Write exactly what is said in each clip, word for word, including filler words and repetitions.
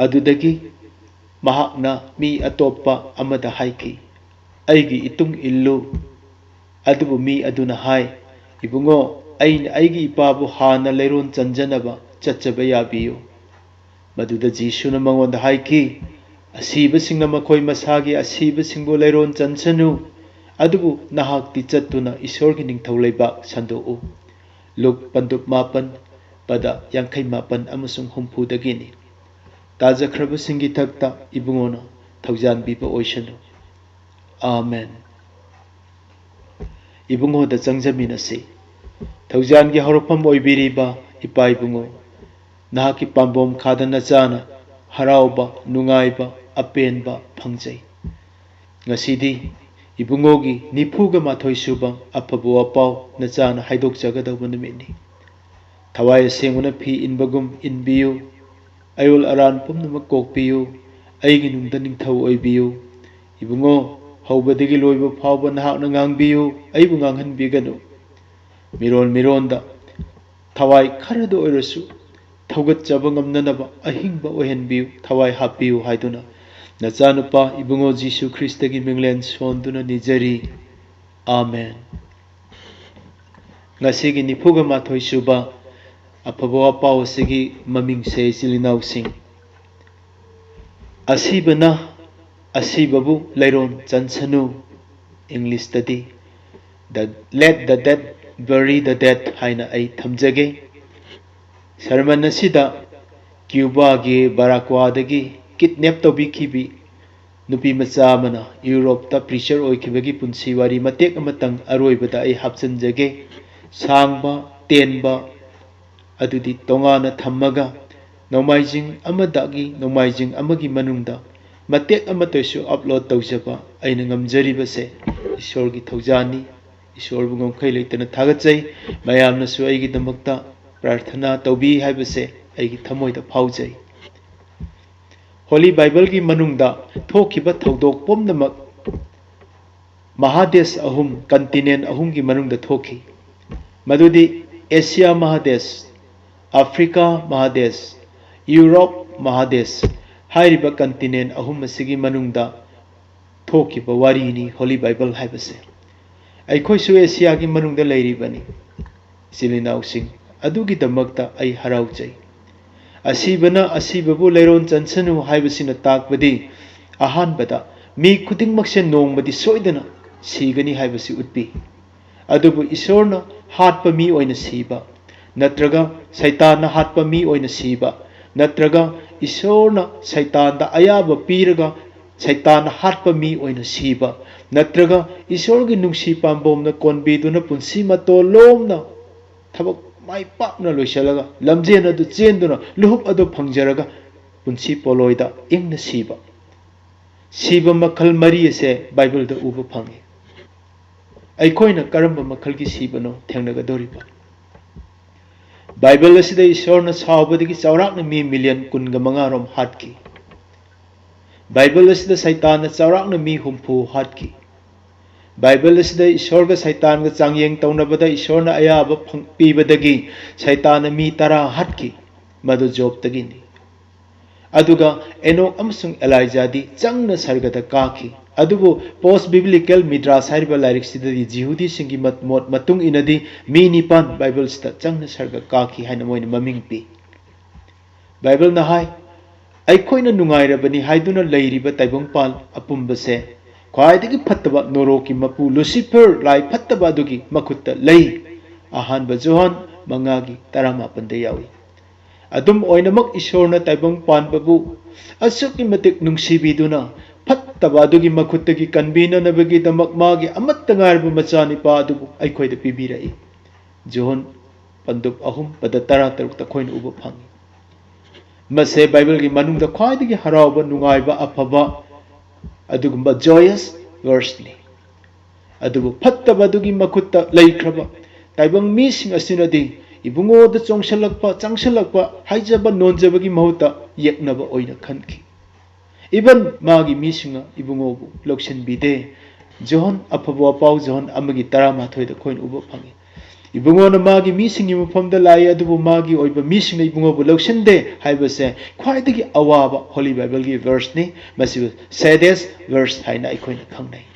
ꯑꯗꯨꯗꯒꯤ ꯃꯍꯥꯛꯅ ꯃꯤ ꯑꯇꯣꯞꯄ ꯑꯃꯗ ꯍꯥꯏꯈꯤ, "ꯑꯩꯒꯤ ꯏꯇꯨꯡ ꯏꯜꯂꯨ"꯫ ꯑꯗꯨꯕꯨ ꯃꯤ ꯑꯗꯨꯅ ꯍꯥꯏ, "ꯏꯕꯨꯡꯉꯣ, ꯑꯩꯅ ꯑꯩꯒꯤ ꯏꯄꯥꯕꯨ ꯍꯥꯟꯅ ꯂꯩꯔꯣꯟ ꯆꯟꯖꯅꯕ ꯆꯠꯆꯕ ꯌꯥꯕꯤꯌꯨ"꯫ ꯃꯗꯨꯗ ꯖꯤꯁꯨꯅ ꯃꯉꯣꯟꯗ ꯍꯥꯏꯈꯤ, "ꯑꯁꯤꯕꯁꯤꯡꯅ ꯃꯈꯣꯏ ꯃꯁꯥꯒꯤ ꯑꯁꯤꯕꯁꯤꯡꯕꯨ ꯂꯩꯔꯣꯟ ꯆꯟꯁꯅꯨ, ꯑꯗꯨꯕꯨ ꯅꯍꯥꯛꯇꯤ ꯆꯠꯇꯨꯅ ꯏꯁꯣꯔꯒꯤ ꯅꯤꯡꯊꯧ ꯂꯩꯕꯥꯛ ꯁꯟꯗꯣꯛꯎ"꯫ ꯂꯨꯛ ꯄꯟꯗꯨꯞ ꯃꯥꯄꯟ, ꯄꯗ ꯌꯥꯡꯈꯩ ꯃꯥꯄꯟ ꯑꯃꯁꯨꯡ ꯍꯨꯝꯐꯨꯗꯒꯤꯅꯤ꯫ ꯇꯥꯖꯈ꯭ꯔꯕꯁꯤꯡꯒꯤ ꯊꯛꯇ ꯏꯕꯨꯡꯉꯣꯅ ꯊꯧꯖꯥꯟꯕꯤꯕ ꯑꯣꯏꯁꯅꯨ꯫ ꯑꯥꯃꯦꯟ꯫ ꯏꯕꯨꯡꯉꯣꯗ ꯆꯪꯖꯃꯤꯟꯅꯁꯤ꯫ ꯊꯧꯖꯥꯟꯒꯤ ꯍꯧꯔꯛꯐꯝ ꯑꯣꯏꯕꯤꯔꯤꯕ ꯏꯄꯥ ꯏꯕꯨꯡꯉꯣ, ꯅꯍꯥꯛꯀꯤ ꯄꯥꯝꯕꯣꯝ ꯈꯥꯗ ꯅꯆꯥꯅ ꯍꯔꯥꯎꯕ, ꯅꯨꯡꯉꯥꯏꯕ, ꯑꯄꯦꯟꯕ ꯐꯪꯖꯩ꯫ ꯉꯁꯤꯗꯤ ꯏꯕꯨꯡꯉꯣꯒꯤ ꯅꯤꯐꯨꯒ ꯃꯥꯊꯣꯏ ꯁꯨꯕ ꯑꯐꯕ ꯋꯥꯄꯥꯎ ꯅꯆꯥꯅ ꯍꯥꯏꯗꯣꯛꯆꯒꯗꯧꯕ ꯅꯨꯃꯤꯠꯅꯤ꯫ ꯊꯋꯥꯏ ꯑꯁꯦꯡꯕꯅ ꯐꯤ ꯏꯟꯕꯒꯨꯝ ꯏꯟꯕꯤꯌꯨ꯫ ꯑꯌꯣꯜ ꯑꯔꯥꯟ ꯄꯨꯝꯅꯃꯛ ꯀꯣꯛꯄꯤꯌꯨ꯫ ꯑꯩꯒꯤ ꯅꯨꯡꯗ ꯅꯤꯡꯊꯧ ꯑꯣꯏꯕꯤꯌꯨ꯫ ꯏꯕꯨꯡꯉꯣ, ꯍꯧꯕꯗꯒꯤ ꯂꯣꯏꯕ ꯐꯥꯎꯕ ꯅꯍꯥꯛꯅ ꯉꯥꯡꯕꯤꯌꯨ, ꯑꯩꯕꯨ ꯉꯥꯡꯍꯟꯕꯤꯒꯅꯨ꯫ ꯃꯤꯔꯣꯟ ꯃꯤꯔꯣꯟꯗ ꯊꯋꯥꯏ ꯈꯔꯗ ꯑꯣꯏꯔꯁꯨ ꯊꯧꯒꯠꯆꯕ ꯉꯝꯅꯅꯕ ꯑꯍꯤꯡꯕ ꯑꯣꯏꯍꯟꯕꯤꯌꯨ, ꯊꯋꯥꯏ ꯍꯥꯞꯄꯤꯌꯨ ꯍꯥꯏꯗꯨꯅ ꯅꯆꯥꯅꯨꯄꯥ ꯏꯕꯨꯡꯉꯣ ꯖꯤꯁꯨ ꯈ꯭ꯔꯤꯁꯇꯒꯤ ꯃꯤꯡꯂꯦꯟ ꯁꯣꯟꯗꯨꯅ ꯅꯤꯖꯔꯤ꯫ ꯑꯥꯃꯦꯟ꯫ ꯉꯁꯤꯒꯤ ꯅꯤꯐꯨꯒ ꯃꯥꯊꯣꯏ ꯁꯨꯕ ꯑꯐꯕ ꯋꯥꯄꯥꯎ ꯑꯁꯤꯒꯤ ꯃꯃꯤꯡꯁꯦ, ꯏꯆꯤꯜ ꯏꯅꯥꯎꯁꯤꯡ, "ꯑꯁꯤꯕꯅ ꯑꯁꯤꯕꯕꯨ ꯂꯩꯔꯣꯟ ꯆꯟꯁꯅꯨ", ꯏꯪꯂꯤꯁꯇꯗꯤ "The, let the dead bury the dead" ꯍꯥꯏꯅ ꯑꯩ ꯊꯝꯖꯒꯦ꯫ ꯁꯔꯃꯟ ꯑꯁꯤꯗ ꯀ꯭ꯌꯨꯕꯥꯒꯤ ꯕꯥꯔꯥꯀ꯭ꯋꯥꯗꯒꯤ ꯀꯤꯗꯅꯦꯞ ꯇꯧꯕꯤꯈꯤꯕꯤ ꯅꯨꯄꯤ ꯃꯆꯥ ꯑꯃꯅ ꯌꯨꯔꯣꯞꯇ ꯄ꯭ꯔꯤꯆꯔ ꯑꯣꯏꯈꯤꯕꯒꯤ ꯄꯨꯟꯁꯤ ꯋꯥꯔꯤ ꯃꯇꯦꯛ ꯑꯃꯇꯪ ꯑꯔꯣꯏꯕꯗ ꯑꯩ ꯍꯥꯞꯆꯤꯟꯖꯒꯦ꯫ ꯁꯥꯡꯕ, ꯇꯦꯟꯕ ꯑꯗꯨꯗꯤ ꯇꯣꯉꯥꯟꯅ ꯊꯝꯃꯒ, ꯅꯣꯡꯃꯥꯏꯖꯤꯡ ꯑꯃꯗꯒꯤ ꯅꯣꯡꯃꯥꯏꯖꯤꯡ ꯑꯃꯒꯤ ꯃꯅꯨꯡꯗ ꯃꯇꯦꯛ ꯑꯃꯠꯇꯁꯨ ꯑꯞꯂꯣꯗ ꯇꯧꯖꯕ ꯑꯩꯅ ꯉꯝꯖꯔꯤꯕꯁꯦ ꯏꯁꯣꯔꯒꯤ ꯊꯧꯖꯥꯜꯅꯤ꯫ ꯏꯁꯣꯔꯕꯨ ꯉꯝꯈꯩ ꯂꯩꯇꯅ ꯊꯥꯒꯠꯆꯩ꯫ ꯃꯌꯥꯝꯅꯁꯨ ꯑꯩꯒꯤꯗꯃꯛꯇ ꯄ꯭ꯔꯥꯔꯊꯅꯥ ꯇꯧꯕꯤ ꯍꯥꯏꯕꯁꯦ ꯑꯩꯒꯤ ꯊꯃꯣꯏꯗ ꯐꯥꯎꯖꯩ꯫ ꯍꯣꯂꯤ ꯕꯥꯏꯕꯜꯒꯤ ꯃꯅꯨꯡꯗ ꯊꯣꯛꯈꯤꯕ ꯊꯧꯗꯣꯛ ꯄꯨꯝꯅꯃꯛ ꯃꯍꯥꯗꯦꯁ ꯑꯍꯨꯝ, ꯀꯟꯇꯤꯅꯦꯟ ꯑꯍꯨꯝꯒꯤ ꯃꯅꯨꯡꯗ ꯊꯣꯛꯈꯤ꯫ ꯃꯗꯨꯗꯤ ꯑꯦꯁꯤꯌꯥ ꯃꯍꯥꯗꯦꯁ, ꯑꯐ꯭ꯔꯤꯀꯥ ꯃꯍꯥꯗꯦꯁ, ꯌꯨꯔꯣꯞ ꯃꯍꯥꯗꯦꯁ ꯍꯥꯏꯔꯤꯕ continent ꯑꯍꯨꯝ ꯑꯁꯤꯒꯤ ꯃꯅꯨꯡꯗ ꯊꯣꯛꯈꯤꯕ ꯋꯥꯔꯤꯅꯤ Holy Bible ꯍꯥꯏꯕꯁꯦ꯫ ꯑꯩꯈꯣꯏꯁꯨ ꯑꯦꯁꯤꯌꯥꯒꯤ ꯃꯅꯨꯡꯗ ꯂꯩꯔꯤꯕꯅꯤ꯫ ꯏꯆꯤꯜ ꯏꯅꯥꯎꯁꯤꯡ, ꯑꯗꯨꯒꯤꯗꯃꯛꯇ ꯑꯩ ꯍꯔꯥꯎꯖꯩ꯫ ꯑꯁꯤꯕꯅ ꯑꯁꯤꯕꯕꯨ ꯂꯩꯔꯣꯟ ꯆꯟꯁꯅꯨ ꯍꯥꯏꯕꯁꯤꯅ ꯇꯥꯛꯄꯗꯤ, ꯑꯍꯥꯟꯕꯗ, ꯃꯤ ꯈꯨꯗꯤꯡꯃꯛꯁꯦ ꯅꯣꯡꯃꯗꯤ ꯁꯣꯏꯗꯅ ꯁꯤꯒꯅꯤ ꯍꯥꯏꯕꯁꯤ ꯎꯠꯄꯤ꯫ ꯑꯗꯨꯕꯨ ꯏꯁꯣꯔꯅ ꯍꯥꯠꯄ ꯃꯤ ꯑꯣꯏꯅ ꯁꯤꯕ, ꯅꯠꯇ꯭ꯔꯒ ꯁꯩꯇꯥꯟꯅ ꯍꯥꯠꯄ ꯃꯤ ꯑꯣꯏꯅ ꯁꯤꯕ, ꯅꯠꯇ꯭ꯔꯒ ꯏꯁꯣꯔꯅ ꯁꯩꯇꯥꯟꯗ ꯑꯌꯥꯕ ꯄꯤꯔꯒ ꯁꯩꯇꯥꯟꯅ ꯍꯥꯠꯄ ꯃꯤ ꯑꯣꯏꯅ ꯁꯤꯕ, ꯅꯠꯇ꯭ꯔꯒ ꯏꯁꯣꯔꯒꯤ ꯅꯨꯡꯁꯤ ꯄꯥꯝꯕꯣꯝꯅ ꯀꯣꯟꯕꯤꯗꯨꯅ ꯄꯨꯟꯁꯤ ꯃꯇꯣꯜꯂꯣꯝꯅ ꯊꯕꯛ ꯃꯥꯏ ꯄꯥꯛꯅ ꯂꯣꯏꯁꯤꯜꯂꯒ ꯂꯝꯖꯦꯟ ꯑꯗꯨ ꯆꯦꯟꯗꯨꯅ ꯂꯨꯍꯨꯞ ꯑꯗꯨ ꯐꯪꯖꯔꯒ ꯄꯨꯟꯁꯤ ꯄꯣꯂꯣꯏꯗ ꯏꯪꯅ ꯁꯤꯕ꯫ ꯁꯤꯕ ꯃꯈꯜ ꯃꯔꯤ ꯑꯁꯦ ꯕꯥꯏꯕꯜꯗ ꯎꯕ ꯐꯪꯉꯤ꯫ ꯑꯩꯈꯣꯏꯅ ꯀꯔꯝꯕ ꯃꯈꯜꯒꯤ ꯁꯤꯕꯅꯣ ꯊꯦꯡꯅꯒꯗꯧꯔꯤꯕ? ꯕꯥꯏꯕꯜ ꯑꯁꯤꯗ ꯏꯁꯣꯔꯅ ꯁꯥꯎꯕꯗꯒꯤ ꯆꯥꯎꯔꯥꯛꯅ ꯃꯤ ꯃꯤꯂꯤꯌꯟ ꯀꯨꯟꯒ ꯃꯉꯥ ꯔꯣꯝ ꯍꯥꯠꯈꯤ꯫ ꯕꯥꯏꯕꯜ ꯑꯁꯤꯗ ꯁꯩꯇꯥꯟꯅ ꯆꯥꯎꯔꯥꯛꯅ ꯃꯤ ꯍꯨꯝꯐꯨ ꯍꯥꯠꯈꯤ꯫ ꯕꯥꯏꯕꯜ ꯑꯁꯤꯗ ꯏꯁꯣꯔꯒ ꯁꯩꯇꯥꯟꯒ ꯆꯥꯡꯌꯦꯡ ꯇꯧꯅꯕꯗ ꯏꯁꯣꯔꯅ ꯑꯌꯥꯕ ꯐꯪ-, ꯄꯤꯕꯗꯒꯤ ꯁꯩꯇꯥꯟꯅ ꯃꯤ ꯇꯔꯥ ꯍꯥꯠꯈꯤ꯫ ꯃꯗꯨ ꯖꯣꯕꯇꯒꯤꯅꯤ꯫ ꯑꯗꯨꯒ ꯑꯦꯅꯣꯛ ꯑꯃꯁꯨꯡ ꯑꯦꯂꯥꯏꯖꯥꯗꯤ ꯆꯪꯅ ꯁꯔꯒꯗ ꯀꯥꯈꯤ꯫ ꯑꯗꯨꯕꯨ post biblical Midrash ꯍꯥꯏꯔꯤꯕ ꯂꯥꯏꯔꯤꯛꯁꯤꯗꯗꯤ ꯖꯤꯍꯨꯗꯤꯁꯤꯡꯒꯤ ꯃꯠ-, ꯃꯣꯠ ꯃꯇꯨꯡ ꯏꯟꯅꯗꯤ ꯃꯤ ꯅꯤꯄꯥꯟ ꯕꯥꯏꯕꯜꯁꯤꯗ ꯆꯪꯅ ꯁꯔꯒ ꯀꯥꯈꯤ ꯍꯥꯏꯅ ꯃꯣꯏꯅ ꯃꯃꯤꯡ ꯄꯤ꯫ ꯕꯥꯏꯕꯜꯅ ꯍꯥꯏ, ꯑꯩꯈꯣꯏꯅ ꯅꯨꯡꯉꯥꯏꯔꯕꯅꯤ ꯍꯥꯏꯗꯨꯅ ꯂꯩꯔꯤꯕ ꯇꯥꯏꯕꯪꯄꯥꯟ ꯑꯄꯨꯝꯕꯁꯦ ꯈ꯭ꯋꯥꯏꯗꯒꯤ ꯐꯠꯇꯕ ꯅꯣꯔꯣꯛꯀꯤ ꯃꯄꯨ ꯂꯨꯁꯤꯐꯔ ꯂꯥꯏ ꯐꯠꯇꯕ ꯑꯗꯨꯒꯤ ꯃꯈꯨꯠꯇ ꯂꯩ꯫ ꯑꯍꯥꯟꯕ ꯖꯣꯍꯥꯟ ꯃꯉꯥꯒꯤ ꯇꯔꯥꯃꯥꯄꯟꯗ ꯌꯥꯎꯏ꯫ ꯑꯗꯨꯝ ꯑꯣꯏꯅꯃꯛ ꯏꯁꯣꯔꯅ ꯇꯥꯏꯕꯪ ꯄꯥꯟꯕꯕꯨ ꯑꯁꯨꯛꯀꯤ ꯃꯇꯤꯛ ꯅꯨꯡꯁꯤꯕꯤꯗꯨꯅ ꯐꯠꯇꯕ ꯑꯗꯨꯒꯤ ꯃꯈꯨꯠꯇꯒꯤ ꯀꯟꯕꯤꯅꯅꯕꯒꯤꯗꯃꯛ ꯃꯥꯒꯤ ꯑꯃꯠꯇ ꯉꯥꯏꯔꯕ ꯃꯆꯥꯅꯤꯄꯥ ꯑꯗꯨꯕꯨ ꯑꯩꯈꯣꯏꯗ ꯄꯤꯕꯤꯔꯛꯏ꯫ ꯖꯣꯍꯟ ꯄꯟꯗꯨꯞ ꯑꯍꯨꯝ ꯄꯗ ꯇꯔꯥꯇꯔꯨꯛꯇ ꯑꯩꯈꯣꯏꯅ ꯎꯕ ꯐꯪꯏ꯫ ꯃꯁꯦ ꯕꯥꯏꯕꯜꯒꯤ ꯃꯅꯨꯡꯗ ꯈ꯭ꯋꯥꯏꯗꯒꯤ ꯍꯔꯥꯎꯕ, ꯅꯨꯡꯉꯥꯏꯕ, ꯑꯐꯕ ꯑꯗꯨꯒꯨꯝꯕ joyous verseꯅꯤ꯫ ꯑꯗꯨꯕꯨ ꯐꯠꯇꯕ ꯑꯗꯨꯒꯤ ꯃꯈꯨꯠꯇ ꯂꯩꯈ꯭ꯔꯕ ꯇꯥꯏꯕꯪ ꯃꯤꯁꯤꯡ ꯑꯁꯤꯅꯗꯤ ꯏꯕꯨꯡꯉꯣꯗ ꯆꯣꯡꯁꯤꯜꯂꯛꯄ, ꯆꯪꯁꯤꯜꯂꯛꯄ, ꯍꯥꯏꯖꯕ ꯅꯣꯟꯖꯕꯒꯤ ꯃꯍꯨꯠꯇ ꯌꯦꯛꯅꯕ ꯑꯣꯏꯅ ꯈꯟꯈꯤ꯫ Even ꯃꯥꯒꯤ ꯃꯤꯁꯤꯡꯅ ꯏꯕꯨꯡꯉꯣꯕꯨ ꯂꯧꯁꯤꯟꯕꯤꯗꯦ꯫ ꯖꯣꯍꯟ, ꯑꯐꯕ ꯋꯥꯄꯥꯎ ꯖꯣꯍꯟ ꯑꯃꯒꯤ ꯇꯔꯥꯃꯥꯊꯣꯏꯗ ꯑꯩꯈꯣꯏꯅ ꯎꯕ ꯐꯪꯉꯤ꯫ ꯏꯕꯨꯡꯉꯣꯅ ꯃꯥꯒꯤ ꯃꯤꯁꯤꯡꯒꯤ ꯃꯐꯝꯗ ꯂꯥꯛꯏ, ꯑꯗꯨꯕꯨ ꯃꯥꯒꯤ ꯑꯣꯏꯕ ꯃꯤꯁꯤꯡꯅ ꯏꯕꯨꯡꯉꯣꯕꯨ ꯂꯧꯁꯤꯟꯗꯦ ꯍꯥꯏꯕꯁꯦ ꯈ꯭ꯋꯥꯏꯗꯒꯤ ꯑꯋꯥꯕ Holy Bible ꯒꯤ verse ꯅꯤ꯫ ꯃꯁꯤꯕꯨ saddest verse ꯍꯥꯏꯅ ꯑꯩꯈꯣꯏꯅ ꯈꯪꯅꯩ꯫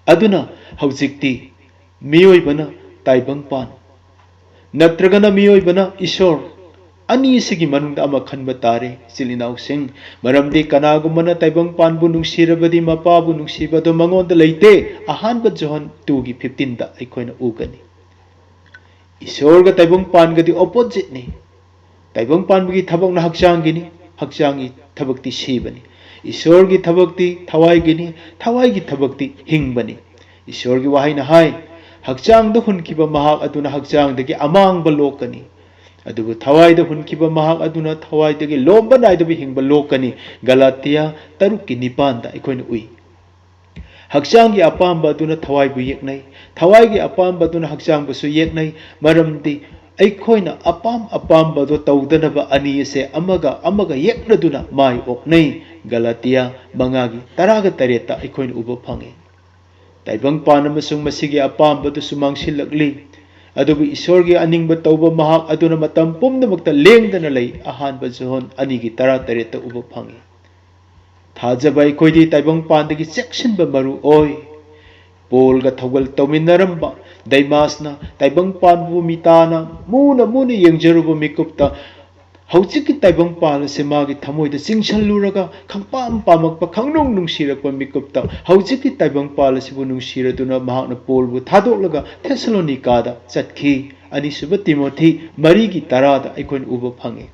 ꯑꯗꯨꯅ ꯍꯧꯖꯤꯛꯇꯤ ꯃꯤꯑꯣꯏꯕꯅ ꯇꯥꯏꯕꯪꯄꯥꯟ ꯅꯠꯇ꯭ꯔꯒꯅ ꯃꯤꯑꯣꯏꯕꯅ ꯏꯁꯣꯔ, ꯑꯅꯤꯁꯤꯒꯤ ꯃꯅꯨꯡꯗ ꯑꯃ ꯈꯟꯕ ꯇꯥꯔꯦ, ꯏꯆꯤꯜ ꯏꯅꯥꯎꯁꯤꯡ꯫ ꯃꯔꯝꯗꯤ ꯀꯅꯥꯒꯨꯝꯕꯅ ꯇꯥꯏꯕꯪꯄꯥꯟꯕꯨ ꯅꯨꯡꯁꯤꯔꯕꯗꯤ ꯃꯄꯥꯕꯨ ꯅꯨꯡꯁꯤꯕꯗꯣ ꯃꯉꯣꯟꯗ ꯂꯩꯇꯦ꯫ ꯑꯍꯥꯟꯕ ꯖꯣꯍꯟ two ꯒꯤ fifteen ꯗ ꯑꯩꯈꯣꯏꯅ ꯎꯒꯅꯤ꯫ ꯏꯁꯣꯔꯒ ꯇꯥꯏꯕꯪꯄꯥꯟꯒꯗꯤ opposite ꯅꯤ꯫ ꯇꯥꯏꯕꯪꯄꯥꯟꯕꯒꯤ ꯊꯕꯛꯅ ꯍꯛꯆꯥꯡꯒꯤꯅꯤ, ꯍꯛꯆꯥꯡꯒꯤ ꯊꯕꯛꯇꯤ ꯁꯤꯕꯅꯤ꯫ ꯏꯁꯣꯔꯒꯤ ꯊꯕꯛꯇꯤ ꯊꯋꯥꯏꯒꯤꯅꯤ, ꯊꯋꯥꯏꯒꯤ ꯊꯕꯛꯇꯤ ꯍꯤꯡꯕꯅꯤ꯫ ꯏꯁꯣꯔꯒꯤ ꯋꯥꯍꯩꯅ ꯍꯥꯏ, "ꯍꯛꯆꯥꯡꯗ ꯍꯨꯟꯈꯤꯕ ꯃꯍꯥꯛ ꯑꯗꯨꯅ ꯍꯛꯆꯥꯡꯗꯒꯤ ꯑꯃꯥꯡꯕ ꯂꯣꯛꯀꯅꯤ, ꯑꯗꯨꯕꯨ ꯊꯋꯥꯏꯗ ꯍꯨꯟꯈꯤꯕ ꯃꯍꯥꯛ ꯑꯗꯨꯅ ꯊꯋꯥꯏꯗꯒꯤ ꯂꯣꯝꯕ ꯅꯥꯏꯗꯕ ꯍꯤꯡꯕ ꯂꯣꯛꯀꯅꯤ"꯫ ꯒꯂꯥꯇꯤꯌꯥ ꯇꯔꯨꯛꯀꯤ ꯅꯤꯄꯥꯟꯗ ꯑꯩꯈꯣꯏꯅ ꯎꯏ꯫ ꯍꯛꯆꯥꯡꯒꯤ ꯑꯄꯥꯝꯕ ꯑꯗꯨꯅ ꯊꯋꯥꯏꯕꯨ ꯌꯦꯛꯅꯩ, ꯊꯋꯥꯏꯒꯤ ꯑꯄꯥꯝꯕ ꯑꯗꯨꯅ ꯍꯛꯆꯥꯡꯕꯨꯁꯨ ꯌꯦꯛꯅꯩ꯫ ꯃꯔꯝꯗꯤ ꯑꯩꯈꯣꯏꯅ ꯑꯄꯥꯝ ꯑꯄꯥꯝꯕꯗꯣ ꯇꯧꯗꯅꯕ ꯑꯅꯤ ꯑꯁꯦ ꯑꯃꯒ ꯑꯃꯒ ꯌꯦꯛꯅꯗꯨꯅ ꯃꯥꯏ ꯑꯣꯛꯅꯩ꯫ ꯒꯂꯥꯇꯤꯌꯥ ꯃꯉꯥꯒꯤ ꯇꯔꯥꯒ ꯇꯔꯦꯠꯇ ꯑꯩꯈꯣꯏꯅ ꯎꯕ ꯐꯪꯉꯤ꯫ ꯇꯥꯏꯕꯪꯄꯥꯟ ꯑꯃꯁꯨꯡ ꯃꯁꯤꯒꯤ ꯑꯄꯥꯝꯕꯗꯨꯁꯨ ꯃꯥꯡꯁꯤꯜꯂꯛꯂꯤ꯫ ꯑꯗꯨꯕꯨ ꯏꯁꯣꯔꯒꯤ ꯑꯅꯤꯡꯕ ꯇꯧꯕ ꯃꯍꯥꯛ ꯑꯗꯨꯅ ꯃꯇꯝ ꯄꯨꯝꯅꯃꯛꯇ ꯂꯦꯡꯗꯅ ꯂꯩ꯫ ꯑꯍꯥꯟꯕ ꯖꯣꯍꯟ ꯑꯅꯤꯒꯤ ꯇꯔꯥ ꯇꯔꯦꯠꯇ ꯎꯕ ꯐꯪꯉꯤ꯫ ꯊꯥꯖꯕ ꯑꯩꯈꯣꯏꯗꯤ ꯇꯥꯏꯕꯪꯄꯥꯟꯗꯒꯤ ꯆꯦꯛꯁꯤꯟꯕ ꯃꯔꯨ ꯑꯣꯏ꯫ ꯄꯣꯜꯒ ꯊꯧꯒꯜ ꯇꯧꯃꯤꯟꯅꯔꯝꯕ ꯗꯩꯃꯥꯁꯅ ꯇꯥꯏꯕꯪꯄꯥꯟꯕꯨ ꯃꯤꯇꯥꯅ ꯃꯨꯅ ꯃꯨꯅ ꯌꯦꯡꯖꯔꯨꯕ ꯃꯤꯀꯨꯞꯇ ꯍꯧꯖꯤꯛꯀꯤ ꯇꯥꯏꯕꯪꯄꯥꯟ ꯑꯁꯤ ꯃꯥꯒꯤ ꯊꯃꯣꯏꯗ ꯆꯤꯡꯁꯤꯜꯂꯨꯔꯒ ꯈꯪꯄꯥꯝ ꯄꯥꯝꯃꯛꯄ, ꯈꯪꯅꯨꯡ ꯅꯨꯡꯁꯤꯔꯛꯄ ꯃꯤꯀꯨꯞꯇ ꯍꯧꯖꯤꯛꯀꯤ ꯇꯥꯏꯕꯪꯄꯥꯟ ꯑꯁꯤꯕꯨ ꯅꯨꯡꯁꯤꯔꯗꯨꯅ ꯃꯍꯥꯛꯅ ꯄꯣꯜꯕꯨ ꯊꯥꯗꯣꯛꯂꯒ ꯊꯦꯁꯥꯂꯣꯅꯤꯀꯥꯗ ꯆꯠꯈꯤ꯫ ꯑꯅꯤꯁꯨꯕ ꯇꯤꯃꯣꯊꯤ ꯃꯔꯤꯒꯤ ꯇꯔꯥꯗ ꯑꯩꯈꯣꯏꯅ ꯎꯕ ꯐꯪꯉꯤ꯫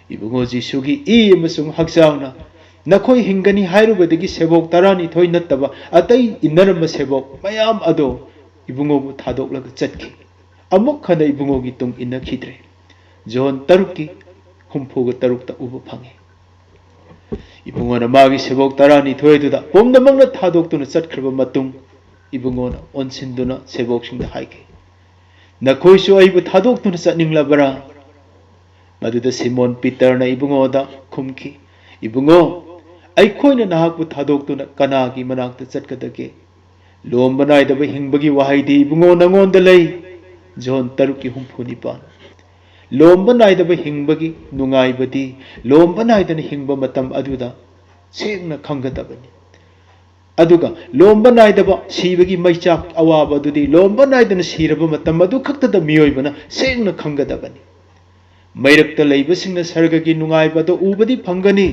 ꯏꯕꯨꯡꯉꯣ ꯖꯤꯁꯨꯒꯤ ꯏ ꯑꯃꯁꯨꯡ ꯍꯛꯆꯥꯡꯅ ꯅꯈꯣꯏ ꯍꯤꯡꯒꯅꯤ ꯍꯥꯏꯔꯨꯕꯗꯒꯤ ꯁꯦꯕꯣꯛ ꯇꯔꯥꯅꯤꯊꯣꯏ ꯅꯠꯇꯕ ꯑꯇꯩ ꯏꯟꯅꯔꯝꯕ ꯁꯦꯕꯣꯛ ꯃꯌꯥꯝ ꯑꯗꯣ ꯏꯕꯨꯡꯉꯣꯕꯨ ꯊꯥꯗꯣꯛꯂꯒ ꯆꯠꯈꯤ꯫ ꯑꯃꯨꯛ ꯍꯟꯅ ꯏꯕꯨꯡꯉꯣꯒꯤ ꯇꯨꯡ ꯏꯟꯅꯈꯤꯗ꯭ꯔꯦ꯫ ꯖꯣꯟ ꯇꯔꯨꯛꯀꯤ ꯍꯨꯝꯐꯨꯒ ꯇꯔꯨꯛꯇ ꯎꯕ ꯐꯪꯉꯤ꯫ ꯏꯕꯨꯡꯉꯣꯅ ꯃꯥꯒꯤ ꯁꯦꯕꯣꯛ ꯇꯔꯥꯅꯤꯊꯣꯏ ꯑꯗꯨꯗ ꯄꯨꯝꯅꯃꯛꯅ ꯊꯥꯗꯣꯛꯇꯨꯅ ꯆꯠꯈ꯭ꯔꯕ ꯃꯇꯨꯡ, ꯏꯕꯨꯡꯉꯣꯅ ꯑꯣꯟꯁꯤꯟꯗꯨꯅ ꯁꯦꯕꯣꯛꯁꯤꯡꯗ ꯍꯥꯏꯈꯤ, "ꯅꯈꯣꯏꯁꯨ ꯑꯩꯕꯨ ꯊꯥꯗꯣꯛꯇꯨꯅ ꯆꯠꯅꯤꯡꯂꯕ꯭ꯔꯥ?" ꯃꯗꯨꯗ ꯁꯤꯃꯣꯟ ꯄꯤꯇꯔꯅ ꯏꯕꯨꯡꯉꯣꯗ ꯈꯨꯝꯈꯤ, "ꯏꯕꯨꯡꯉꯣ, ꯑꯩꯈꯣꯏꯅ ꯅꯍꯥꯛꯄꯨ ꯊꯥꯗꯣꯛꯇꯨꯅ ꯀꯅꯥꯒꯤ ꯃꯅꯥꯛꯇ ꯆꯠꯀꯗꯒꯦ? ꯂꯣꯝꯕ ꯅꯥꯏꯗꯕ ꯍꯤꯡꯕꯒꯤ ꯋꯥꯍꯩꯗꯤ, ꯏꯕꯨꯡꯉꯣ, ꯅꯉꯣꯟꯗ ꯂꯩ꯫ ꯖꯣꯟ ꯇꯔꯨꯛꯀꯤ ꯍꯨꯝꯐꯨ ꯅꯤꯄꯥꯟ꯫ ꯂꯣꯝꯕ ꯅꯥꯏꯗꯕ ꯍꯤꯡꯕꯒꯤ ꯅꯨꯡꯉꯥꯏꯕꯗꯤ, ꯂꯣꯝꯕ ꯅꯥꯏꯗꯅ ꯍꯤꯡꯕ ꯃꯇꯝ ꯑꯗꯨꯗ ꯁꯦꯡꯅ ꯈꯪꯒꯗꯕꯅꯤ꯫ ꯑꯗꯨꯒ ꯂꯣꯝꯕ ꯅꯥꯏꯗꯕ ꯁꯤꯕꯒꯤ ꯃꯩꯆꯥꯛ ꯑꯋꯥꯕ ꯑꯗꯨꯗꯤ, ꯂꯣꯝꯕ ꯅꯥꯏꯗꯅ ꯁꯤꯔꯕ ꯃꯇꯝ ꯑꯗꯨ ꯈꯛꯇꯗ ꯃꯤꯑꯣꯏꯕꯅ ꯁꯦꯡꯅ ꯈꯪꯒꯗꯕꯅꯤ꯫ ꯃꯩꯔꯛꯇ ꯂꯩꯕꯁꯤꯡꯅ ꯁꯔꯒꯒꯤ ꯅꯨꯡꯉꯥꯏꯕ ꯑꯗꯨ ꯎꯕꯗꯤ ꯐꯪꯒꯅꯤ,